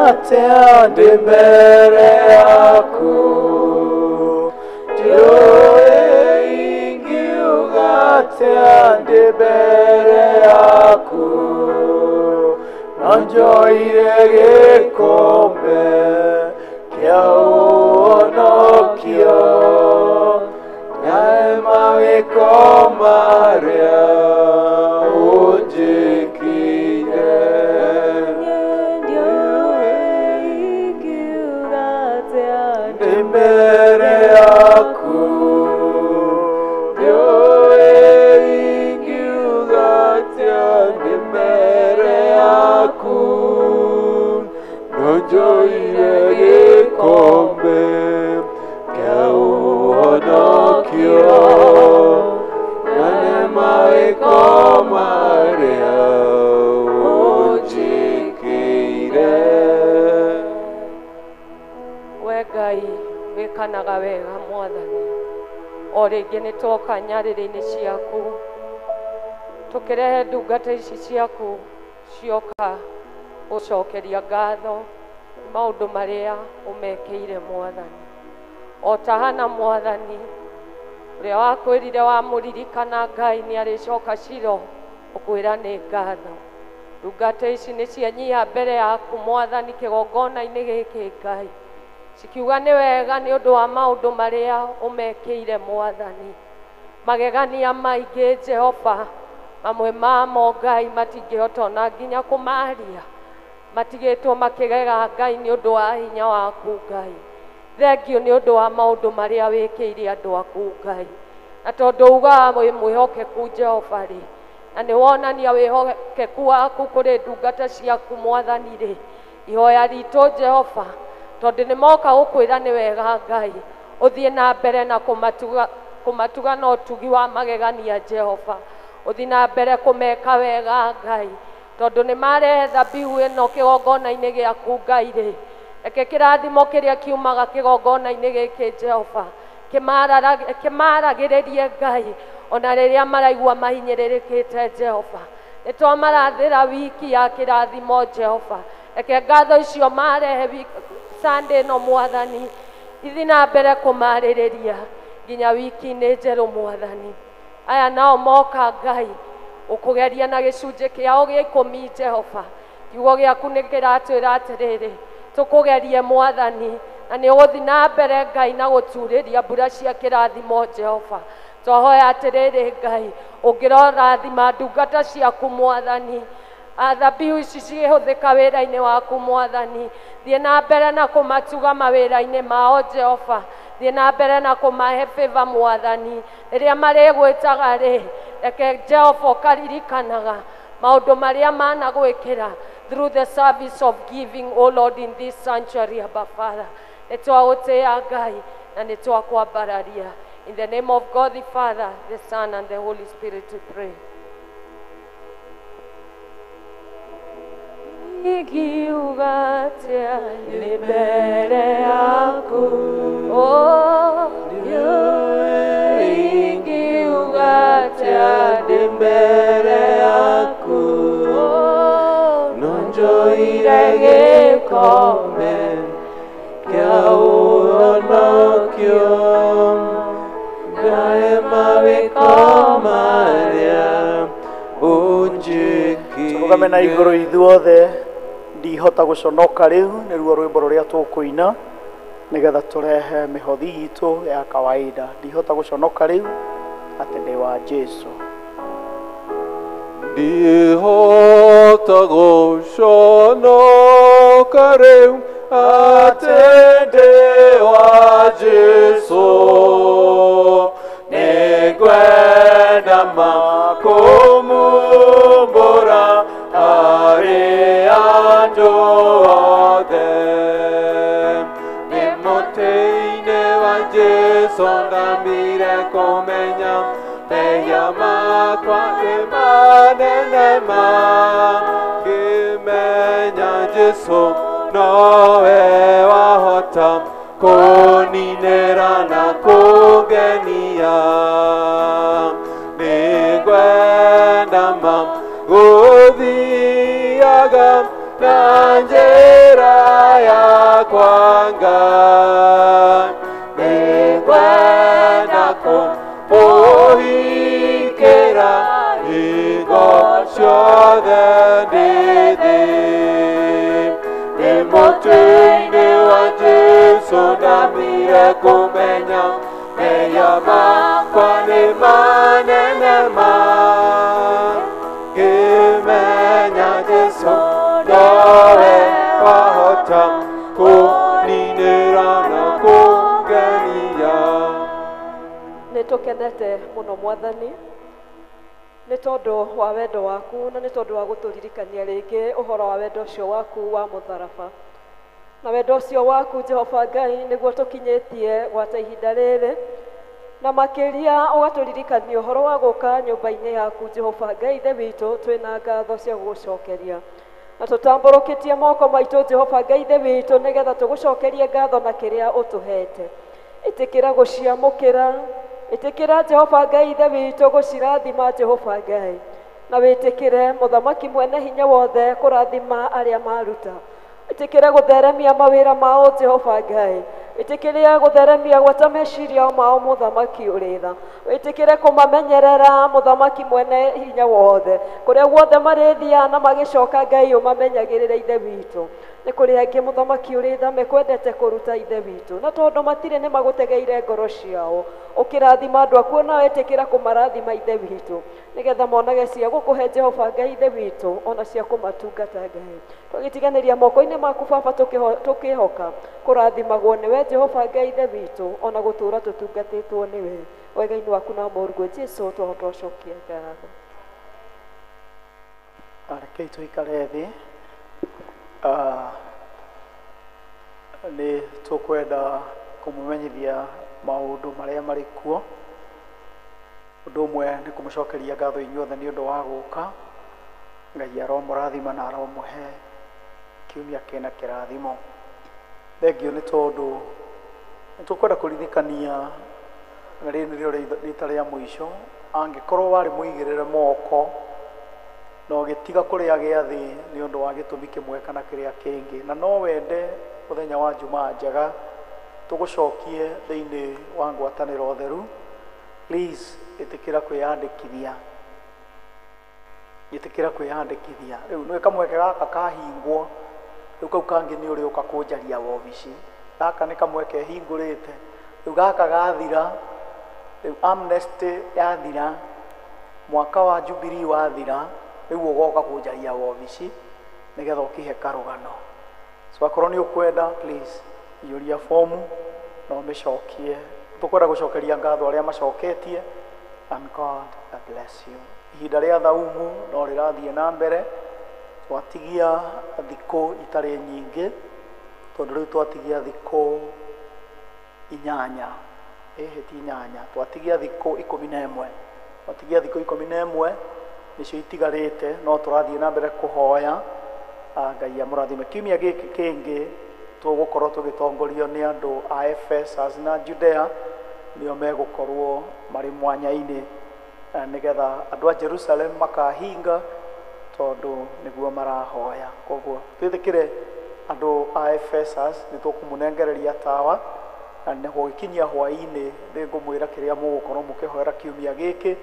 Atĩa ndĩ mbere yaku, ndiũĩ ingiuga atĩa ndĩ mbere yaku, no njoire gĩkombe kĩa ũhonokio, na mawĩko marĩa ũnjĩkĩire. Mbere yaku, ndiũĩ ingiuga atĩa ndĩ mbere yaku, no njoire gĩkombe kĩa ũhonokio, na nĩ mawĩko marĩa ũnjĩkĩire. We Ngai wĩkanaga wega mwathani, o rĩngĩ nĩ twoka nyarĩrĩ-inĩ ciaku, tũkĩrehe ndungata ici ciaku cioka gũcokeria ngatho maũndũ marĩa ũmekĩire mwathani. O ta Hana mwathani ũrĩa wakwĩrire wamũririkana Ngai nĩ arĩcoka Shilo ũkwĩra nĩ ngatho. Ndungata ici nĩ cianyiha mbere yaku mwathani kĩgongona-inĩ gĩkĩ Ngai, cikiuga nĩ wega nĩ ũndũ wa maũndũ marĩa ũmekĩire mwathani. Magegania maingĩ Jehova Mamwe mamo Ngai matingĩhota ona nginya kũmaria, matigĩtwo makĩgega Ngai nĩ ũndũ wa hinya waku Ngai. Thengiũ nĩ ũndũ wa maũndũ marĩa wĩkĩire andũ aku Ngai. Na tondũ ugaga wĩ mwĩhokeku Jehova rĩ, na nĩ wonania wĩhokeku waku kũrĩ ndungata ciaku Mwathani rĩ, ihoya ritũ Jehova, tondũ nĩ moka gũkwĩra nĩ wega Ngai, ũthiĩ na mbere na kũmatuga na ũtugi wa magegania Jehova, ũthiĩ na mbere kũmeka wega Ngai, tondũ nĩ marehe thabihu ĩno kĩgongona-inĩ gĩaku Ngai rĩ, reke kĩrathimo kĩrĩa kiumaga kĩgongona-inĩ gĩkĩ Jehova kĩmaragĩrĩrie Ngai, ona rĩrĩa maraigua mahinyĩrĩrĩkĩte Jehova. Nĩ twamarathĩra wiki ya kĩrathimo Jehova, reke ngatho icio marehe Sunday ĩno Mwathani, ithi na mbere kũmarĩrĩria nginya wiki-inĩ njerũ Mwathani. Aya nao moka Ngai ũkũgeria na gĩcunjĩ kĩao gĩa ikũmi Jehova, kiugo gĩaku nĩ kĩratwĩra atĩrĩrĩ, tũkũgerie Mwathani, na nĩ ũgũthiĩ na mbere Ngai na gũturĩria mbura cia kĩrathimo Jehova. Twahoya atĩrĩrĩ Ngai, ũngĩrorathima ndungata ciaku Mwathani, thabihu ici cihũthĩka wĩra-inĩ waku Mwathani, thiĩ na mbere na kũmatuga mawĩra-inĩ mao Jehova, thiĩ na mbere na kũmahe favor Mwathani, rĩrĩa marĩgwĩtaga rĩ, reke Jehova ũkaririkanaga maũndũ marĩa managwĩkĩra through the service of giving, O Lord, in this sanctuary, Abba Father. Nĩ twagũtĩĩa Ngai na nĩ twakwambararia. In the name of God the Father, the Son, and the Holy Spirit we pray. Ingiuga atĩa ndĩ mbere yaku, oh, ingiuga atĩa ndĩ mbere yaku, no njoire gĩkombe kĩa ũhonokio, ngahe mawĩko marĩa ũnjĩkĩire. Tũrũgame na igũrũ ithuothe, ndihota gũconoka rĩu nĩruo rwĩmbo rũrĩa tũkũina nĩgetha tũrehe mĩhothi itũ ya kawaida. Ndihota gũconoka rĩu atĩ ndĩ wa Jesũ. Ndihota gũconoka rĩu atĩ ndĩ wa Jesũ, nĩngwenda ma kũmumbũra harĩ andũ othe. Nĩ mũtĩ-inĩ wa Jesũ ndambire kũmenya mehia makwa nĩ manene ma, ngĩmenya Jesũ nowe wahota kũninĩra na kũngenia. Nĩngwenda ma gũthiaga na njĩra yakwa Ngai, nĩngwenda kũmũhikĩra hingo ciothe ndĩ thĩ. Nĩ mũtĩ-inĩ wa Jesũ ndambire kũmenya mehia makwa nĩ manene ma, ngĩmenya Jesũ nowe wahota kũninĩra na kũngenia. Nĩ tũkenete mũno Mwathani nĩ tondũ wa wendo waku na nĩ tondũ wa gũtũririkania rĩngĩ ũhoro wa wendo ũcio waku wa mũtharaba. Na wendo ũcio waku Jehova Ngai nĩguo tũkinyĩtie gwata ihinda rĩrĩ, na makĩria ũgatũririkania ũhoro wa gũka nyũmba-inĩ yaku Jehova Ngai Ithe witũ twĩna ngatho cia gũgũcokeria. Na tũtambũrũkĩtie moko maitũ Jehova Ngai Ithe witũ nĩgetha tũgũcokerie ngatho na kĩrĩa ũtũhete. Ĩtĩkĩra gũciamũkĩra, ĩtĩkĩra Jehova Ngai Ithe witũ gũcirathima Jehova Ngai, na wĩtĩkĩre Mũthamaki mwene hinya wothe kũrathima arĩa maruta. Ĩtĩkĩre gũtheremia mawĩra mao Jehova Ngai, Wĩtĩkĩrie gũtheremia gwata meciria mao mũthamaki ũrĩ tha. Wĩtĩkĩre kũmamenyerera mũthamaki mwene hinya wothe. Kũrĩa guothe marĩthiaga na magĩcoka Ngai ũmamenyagĩrĩre ithe witũ. Nĩ kũrĩ angĩ mũthamaki ũrĩ tha mekwendete kũruta ithe witũ, na tondũ matirĩ nĩ magũtegeire ngoro ciao. Ũkĩrathima andũ akuo na wĩtĩkĩra kũmarathima ithe witũ, nĩgetha monage cia gũkũhe Jehova Ngai ithe witũ, ona cia kũmatungata Ngai. Twagĩtiganĩria moko-inĩ maku baba, tũkĩhoka kũrathimagwo nĩwe Jehova Ngai ithe witũ, ona gũtũũra tũtungatĩtwo nĩwe. Wega-inĩ waku na mũrũguo Jesũ twahota gũcokia ngatho. Rekei tũikare thĩ. Nĩ tũkwenda kũmũmenyithia maũndũ marĩa marĩ kuo. Ũndũ ũmwe nĩ kũmũcokeria ngatho inyuothe nĩ ũndũ wa gũka. Ngai aromũrathima na aromũhe kiumia kĩna kĩrathimo. Thengio nĩ tondũ nĩ tũkwenda kũririkania na rĩrĩ nĩrĩo rita rĩa mũico, angĩkorwo warĩ mũigĩrĩre moko na ũgĩtiga kũrĩa gĩathĩ nĩ ũndũ wa gĩtũmi kĩmwe kana kĩrĩa kĩngĩ, na no wende mũthenya wa Jumaa njega tũgũcokie thĩinĩ wa ngwatanĩro theru, please ĩtĩkĩra kwĩyandĩkithia. Ĩtĩkĩra kwĩyandĩkithia. Rĩu nĩ kamweke gaka kahingwo, rĩu kau kangĩ nĩ ũrĩũka kũnjaria wobici. Gaka nĩ kamweke hingũrĩte. Rĩu gaka gathira, rĩu amnesty yathira, mwaka wa Jubilee wathira, rĩu ũgoka kũnjaria wobici nĩgetha ũkĩhe karũgano. So akorwo nĩ ũkwenda, please iyũria fomu na ũmĩcokie. Tũkwenda gũcokeria ngatho arĩa macoketie, and God bless you. Ihinda rĩa thaumu no rĩrathiĩ na mbere, twatigia thikũ itarĩ nyingĩ, tondũ rĩu twatigia thikũ inyanya, ĩhĩ ti inyanya, twatigia thikũ 11, twatigia thikũ 11 nĩcio itigarĩte, no tũrathiĩ na mbere kũhoya. Ngai amũrathime. Kiumia gĩkĩ kĩngĩ tũgũkorwo tũgĩtongorio nĩ andũ a Ephesus na Judea, nĩo megũkorwo marĩ mwanya-inĩ, nĩgetha andũ a Jerusalem makahinga tondũ nĩguo marahoya. Koguo twĩtĩkĩre andũ a Ephesus nĩ tũkũmũnengereria tawa, na nĩ gũgĩkinyia hwaĩ-inĩ nĩngũmwĩra kĩrĩa mũgũkorwo mũkĩhoera kiumia gĩkĩ,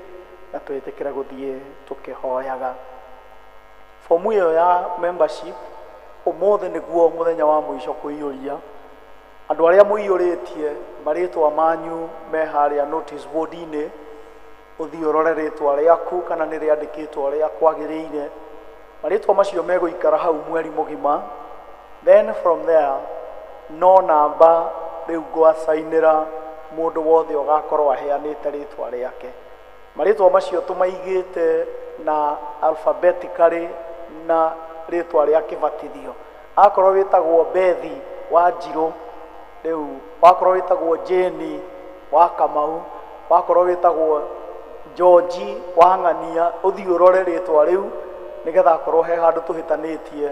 na twĩtĩkĩre gũthiĩ tũkĩhoyaga. Fomu ĩyo ya membership ũmũthĩ nĩguo mũthenya wa mũico kũiyũria. Andũ arĩa mũiyũrĩtie marĩtwa manyu me harĩa notice board-inĩ, ũthiĩ ũrore rĩtwa rĩaku kana nĩ rĩandĩkĩtwo ũrĩa kwagĩrĩire. Marĩtwa macio megũikara hau mweri mũgima, then from there no namba rĩu ngwacainĩra mũndũ wothe ũgakorwo aheanĩte rĩtwa rĩake. Marĩtwa macio tũmaigĩte na alphabetically na rĩtwa rĩa kĩbatithio. Akorwo wĩtagwo Bethi wa Njirũ, rĩu wakorwo wĩtagwo Jane wa Kamau, wakorwo wĩtagwo George wa Ng'ania, ũthiĩ ũrore rĩtwa rĩu nĩgetha akorwo he handũ tũhĩtanĩtie,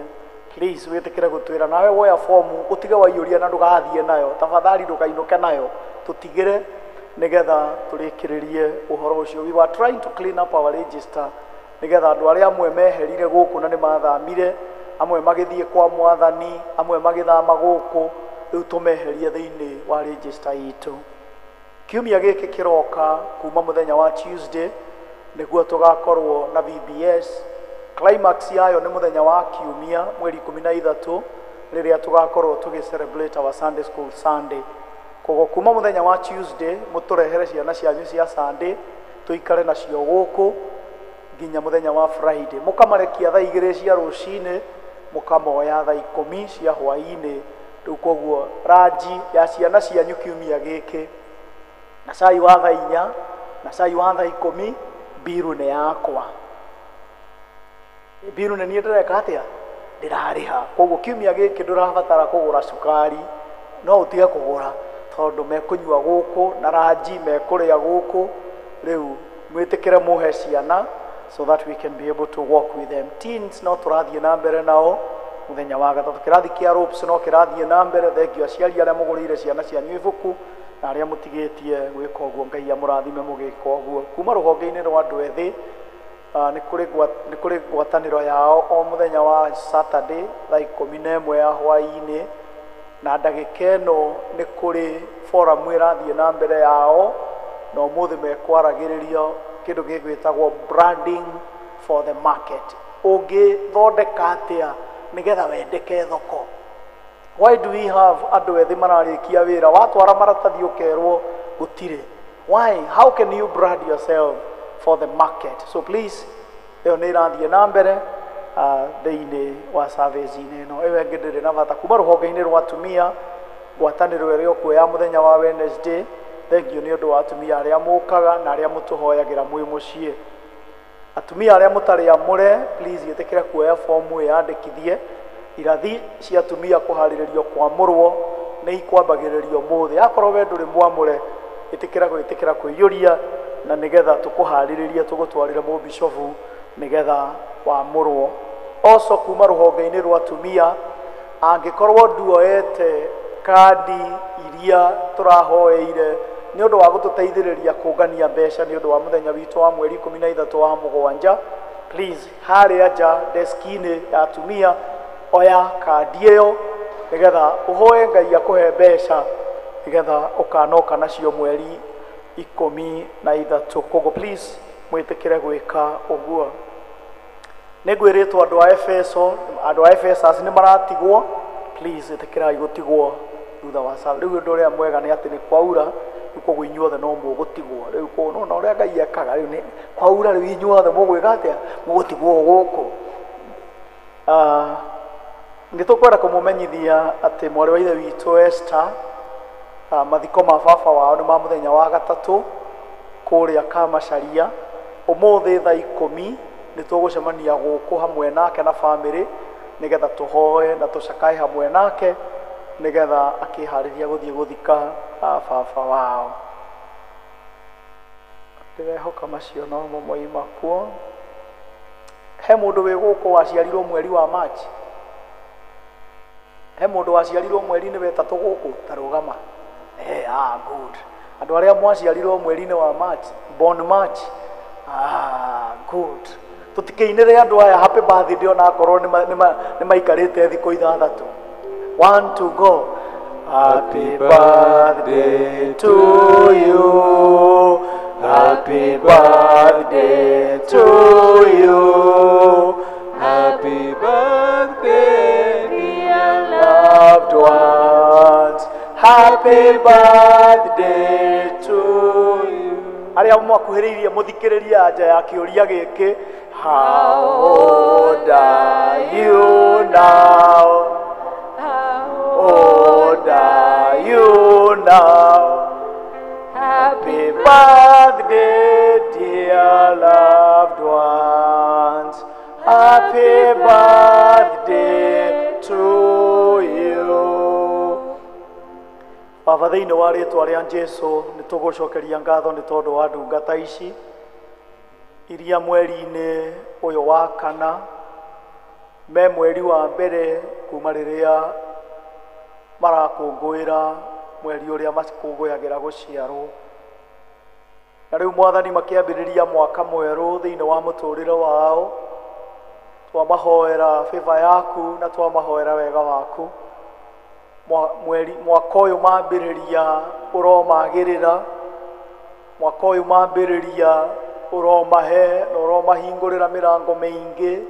please wĩtĩkĩre gũtwĩra. Nawe woya fomu ũtige waiyũria na ndũgathiĩ nayo, tafadhali ndũkainũke nayo, tũtigĩre nĩgetha tũrĩkĩrĩrie ũhoro ũcio. We were trying to clean up our register nĩgetha andũ arĩa amwe meherire gũkũ na nĩ mathamire, amwe magĩthiĩ kwa mwathani, amwe magĩthama gũkũ, rĩu tũmeherie thĩinĩ wa register itũ. Kiumia gĩkĩ kĩroka kuma mũthenya wa Tuesday nĩguo tũgakorwo na VBS. Climax yayo nĩ mũthenya wa kiumia mweri 13 rĩrĩa tũgakorwo tũgĩ celebrate our Sunday school Sunday. Koguo kuma mũthenya wa Tuesday mũtũrehere ciana cianyu cia Sunday tũikare nacio gũkũ nginya mũthenya wa Friday. Mũkamarekia thaa 2 cia rũcinĩ, mũkamoya thaa 10 cia hwaĩ-inĩ. Rĩu koguo ranji ya ciana cianyu kiumia gĩkĩ na cai wa thaa 4 na cai wa thaa 10, mbiru nĩ yakwa. Mbiru nĩ niĩ ndĩreka atĩa? Ndĩrarĩha. Koguo kiumia gĩkĩ ndũrabatara kũgũra cukari, no ũtige kũgũra tondũ mekũnyua gũkũ na ranji mekũrĩa gũkũ. Rĩu mwĩtĩkĩre mũhe ciana so that we can be able to walk with them. Teens no tũrathiĩ na mbere nao mũthenya wa gatatũ. Kĩrathi kĩa ropes no kĩrathiĩ na mbere. Thengio aciari arĩa mũgũrĩire ciana cianyu ibuku na arĩa mũtigĩtie gwĩka ũguo, Ngai amũrathime mũgĩka ũguo. Kuma rũhonge-inĩ rwa andũ ethĩ, nĩ kũrĩ ngwatanĩro yao o mũthenya wa Saturday thaa 11 ya hwaĩ-inĩ, Na ndagĩka ĩno nĩ kũrĩ forum ĩrathiĩ na mbere yao, na ũmũthĩ mekwaragĩrĩria kĩndũ gĩgwĩtagwo branding for the market. Ũngĩthondeka atĩa nĩgetha wendeke thoko? Why do we have andũ ethĩ mararĩkia wĩra, watwara maratathi ũkerwo gũtirĩ? Why? How can you brand yourself for the market? So please, ĩyo nĩ ĩrathiĩ na mbere thĩinĩ wa service-inĩ ĩno. Ĩyo ĩngĩ ndĩrĩ na bata. Kuma rũhonge-inĩ rwa atumia, ngwatanĩro ĩrĩa ũkuo ya mũthenya wa Wednesday, thengiũ nĩ ũndũ wa atumia arĩa mũkaga na arĩa mũtũhoyagĩra mwĩ mũciĩ. Atumia arĩa mũtarĩ amũre, please ĩtĩkĩra kuoya fomu ĩyandĩkithie. Irathi cia atumia kũharĩrĩrio kwamũrwo nĩ ikwambagĩrĩrio ũmũthĩ. Akorwo we ndũrĩ mwamũre, ĩtĩkĩra gwĩtĩkĩra kũiyũria na nĩgetha tũkũharĩrĩrie tũgũtwarĩre mũbishobu nĩgetha wamũrwo. Also kuma rũhonge-inĩ rwa atumia, angĩkorwo nduoete kandi iria tũrahoeire nĩ ũndũ wa gũtũteithĩrĩria kũngania mbeca nĩ ũndũ wa mũthenya witũ wa mweri 13 wa mũgwanja, please harĩa nja deski-inĩ ya atumia oya kandi ĩyo nĩgetha ũhoe Ngai akũhe mbeca nĩgetha ũkanoka nacio mweri 13. Koguo please mwĩtĩkĩre gwĩka ũguo. Nĩngwĩrĩtwo andũ a Efeso, andũ a Ephesus nĩ maratigwo, please ĩtĩkĩrai gũtigwo thutha wa service. Rĩu ũndũ ũrĩa mwega nĩ atĩ nĩ kwaura, rĩu koguo inyuothe no mũgũtigwo. Rĩu koguo no ũrĩa Ngai ekaga, rĩu nĩ kwaura, rĩu inyuothe mũgwĩka atĩa? Mũgũtigwo gũkũ. Nĩ tũkwenda kũmũmenyithia atĩ mwarĩ wa ithe witũ Esther, mathiko ma baba wao nĩ ma mũthenya wa gatatũ kũrĩa Kamacharia. Ũmũthĩ thaa 10 nĩ tũgũcemania gũkũ hamwe nake na bamĩrĩ nĩgetha tũhoe na tũcakae hamwe nake nĩgetha akĩharĩria gũthiĩ gũthika baba wao. Ndĩrehoka macio no mo moima kuo. He mũndũ wĩ gũkũ waciarirwo mweri wa March? He mũndũ waciarirwo mweri-inĩ wa ĩtatũ gũkũ? Ta rũgama. Hey, good. Andũ arĩa mwaciarirwo mweri-inĩ wa March, born March. Good. Tũtikĩinĩre andũ aya happy birthday ona akorwo nĩ maikarĩte thikũ 6. 1 to go. Happy birthday to you. Happy birthday to you. Happy birthday, dear loved ones. Happy birthday to you. Arĩa mwakuhĩrĩirie mũthikĩrĩrie anja ya kĩũria gĩkĩ. How old are you now? How old are you now? Happy birthday, dear loved ones. Happy birthday to you. Baba, thĩinĩ wa rĩtwa rĩa Jesũ nĩ tũgũcokeria ngatho nĩ tondũ wa ndungata ici iria mweri-inĩ ũyũ wa kana me mweri wa mbere kuma rĩrĩa marakũngũĩra mweri ũrĩa makũngũyagĩra gũciarwo. Na rĩu Mwathani makĩambĩrĩria mwaka mwerũ thĩinĩ wa mũtũrĩre wao, twamahoera favor yaku na twamahoera wega waku. Mwaka ũyũ mambĩrĩria ũromagĩrĩra, mwaka ũyũ mambĩrĩria ũromahe na ũromahingũrĩra mĩrango mĩingĩ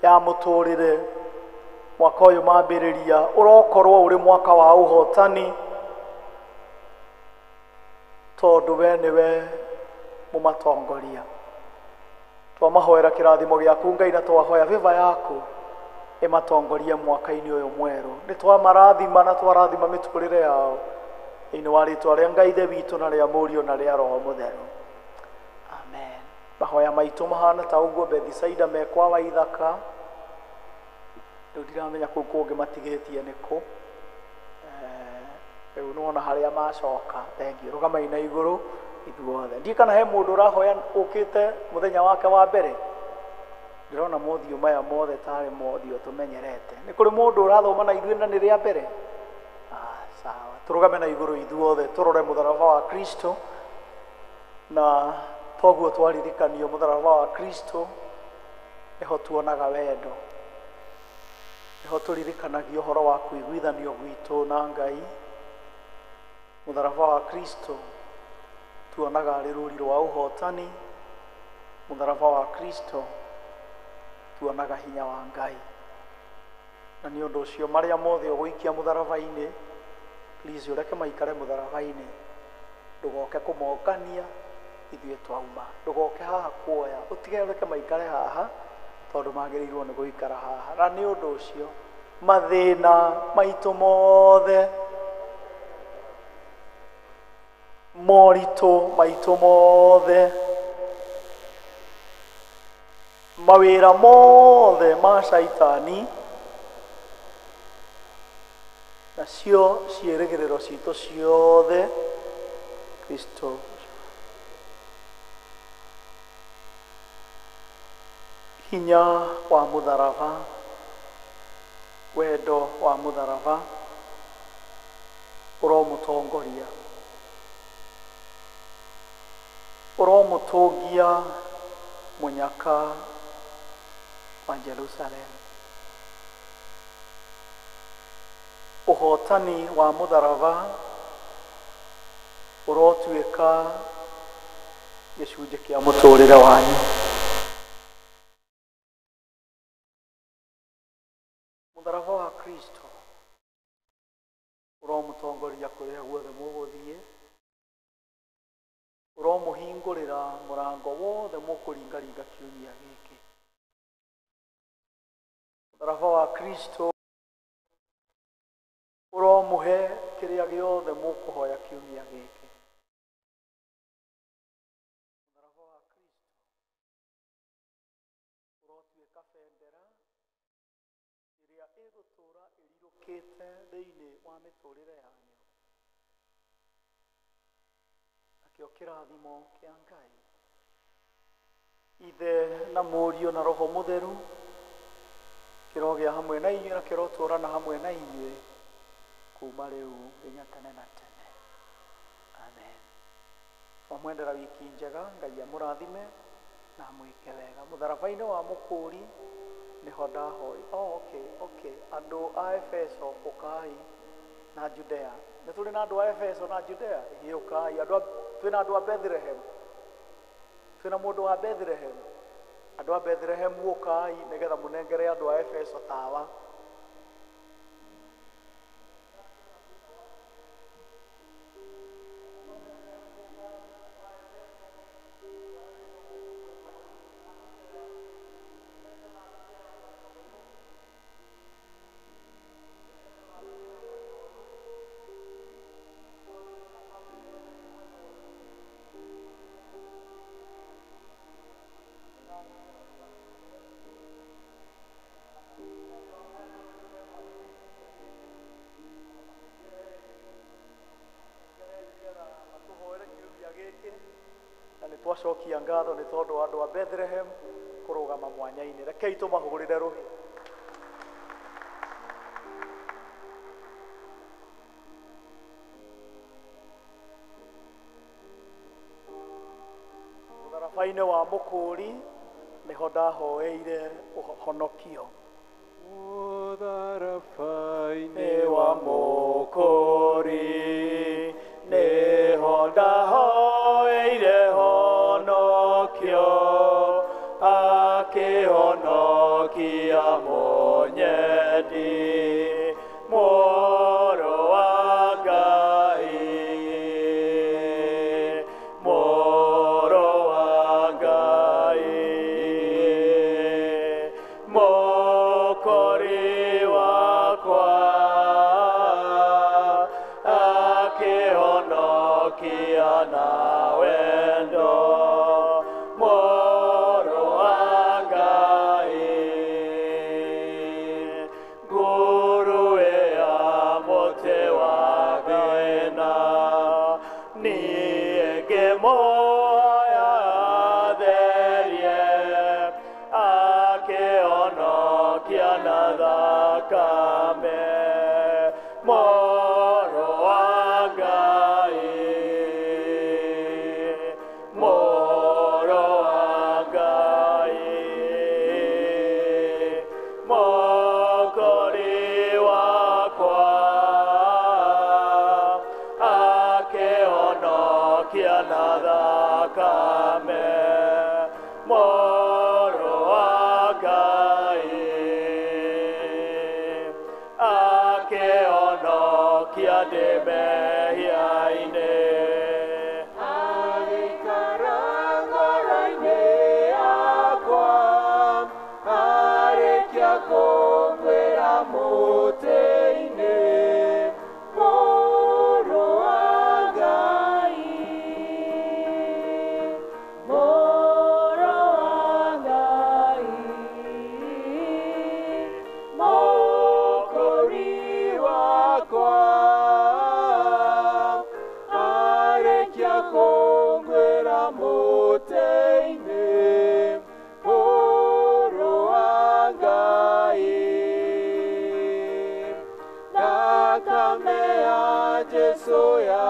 ya mũtũrĩre. Mwaka ũyũ mambĩrĩria ũrokorwo ũrĩ mwaka wa ũhotani, tondũ we nĩwe mũmatongoria. Twamahoera kĩrathimo gĩaku Ngai na twahoya favor yaku ĩmatongorie mwaka-inĩ ũyũ mwerũ. Nĩ twamarathima na twarathima mĩtũrĩre yao thĩinĩ wa rĩtwa rĩa Ngai Ithe witũ na rĩa Mũriũ na rĩa Roho Mũtheru. Amen. Mahoya maitũ mahana ta ũguo. Bethisaida mekwa wa ithaka, rĩu ndiramenya kũu kũngĩ matigĩtie nĩ kũ. Rĩu nĩwona harĩa macoka. Thengiũ. Rũgamai na igũrũ ithuothe. Ndiĩ kana he mũndũ ũrahoya ũkĩte mũthenya wake wa mbere. Ndĩrona mothiũ maya mothe tarĩ mothiũ tũmenyerete. Nĩ kũrĩ mũndũ ũrathoma na ithuĩ na nĩ rĩa mbere? Sawa. Tũrũgame na igũrũ ithuothe tũrore mũtharaba wa Kristo, na toguo twaririkanio mũtharaba wa Kristo nĩho tuonaga wendo, Nĩho tũririkanagia ũhoro wa kũiguithanio gwitũ na Ngai. Mũtharaba wa Kristo tuonaga arĩ rũri rwa ũhotani. Mũtharaba wa Kristo tuonaga hinya wa Ngai. Na nĩ ũndũ ũcio marĩa mothe ũgũikia mũtharaba-inĩ, please ũreke maikare mũtharaba-inĩ. Ndũgoke kũmongania ithuĩ twauma. Ndũgoke haha kuoya, ũtige ũreke maikare haha tondũ magĩrĩirwo nĩ gũikara haha. Na nĩ ũndũ ũcio mathĩna maitũ mothe, moritũ maitũ mothe, mawĩra mothe ma caitani, nacio ciĩrĩgĩrĩro citũ ciothe, Kristo hinya wa mũtharaba, wendo wa mũtharaba ũromũtongoria, ũromũtũngia mũnyaka wa Jerusalem. Ũhotani wa mũtharaba ũrotuĩka gĩcunjĩ kĩa mũtũrĩre wanyu. Mũtharaba wa Kristo ũromũtongoria kũrĩa guothe mũgũthiĩ, ũromũhingũrĩra mũrango wothe mũkũringaringa kiumia gĩkĩ. Mũtharaba wa Kristo ũromũhe kĩrĩa gĩothe mũkũhoya kiumia gĩkĩ. Mũtharaba wa Kristo ũrotuĩka bendera ĩrĩa ĩgũtũũra ĩrirũkĩte thĩinĩ wa mĩtũrĩre yanyu. Nakĩo kĩrathimo kĩa Ngai Ithe na Mũriũ na Roho Mũtheru kĩrogĩa hamwe na inyuĩ na kĩrotũũrana hamwe na inyuĩ kuma rĩu nginya tene na tene. Amen. Twamwendera wiki njega, Ngai amũrathime na amwĩke wega. Mũtharaba-inĩ wa mũkũri nĩho ndahoi. Oh, okay, okay. Andũ a Efeso ũkai na Judea. Nĩ tũrĩ na andũ a Efeso na Judea? Ĩĩ ũkai. Twĩna andũ a Bethlehem. Twĩna mũndũ wa Bethlehem. Andũ a Bethlehem ũkai nĩgetha mũnengere andũ a Efeso tawa. Twacokia ngatho nĩ tondũ wa andũ a Bethlehem kũrũgama mwanya-inĩ. Rekei tũmahũrĩre rũhĩ. Mũtharaba-inĩ wa mũkũri nĩho ndahoeire ũhonokio. Mũtharaba-inĩ wa mũkũri nĩho ndahoeire honokio, akĩhonokia mũnyendi Mũrũ wa Ngai, Mũrũ wa Ngai, Mũkũri wakwa akĩhonokia na wendo Mũrũ wa Ngai. Nguruwe ya mũtĩ wa thĩna niĩ ngĩmuoya atherie, akĩhonokia na thakame Mũrũ wa Ngai, Mũrũ wa Ngai, Mũkũri Akĩhonokia ndĩ mehia-inĩ. Agĩikara ngoro-inĩ yakwa, arĩkia kũnguĩra mũtĩ-inĩ, Mũrũ wa Ngai, Mũrũ wa Ngai, Mũkũri wakwa, arĩkia kũnguĩra mũtĩ-inĩ, Mũrũ wa Ngai. Thakame ya Jesu ya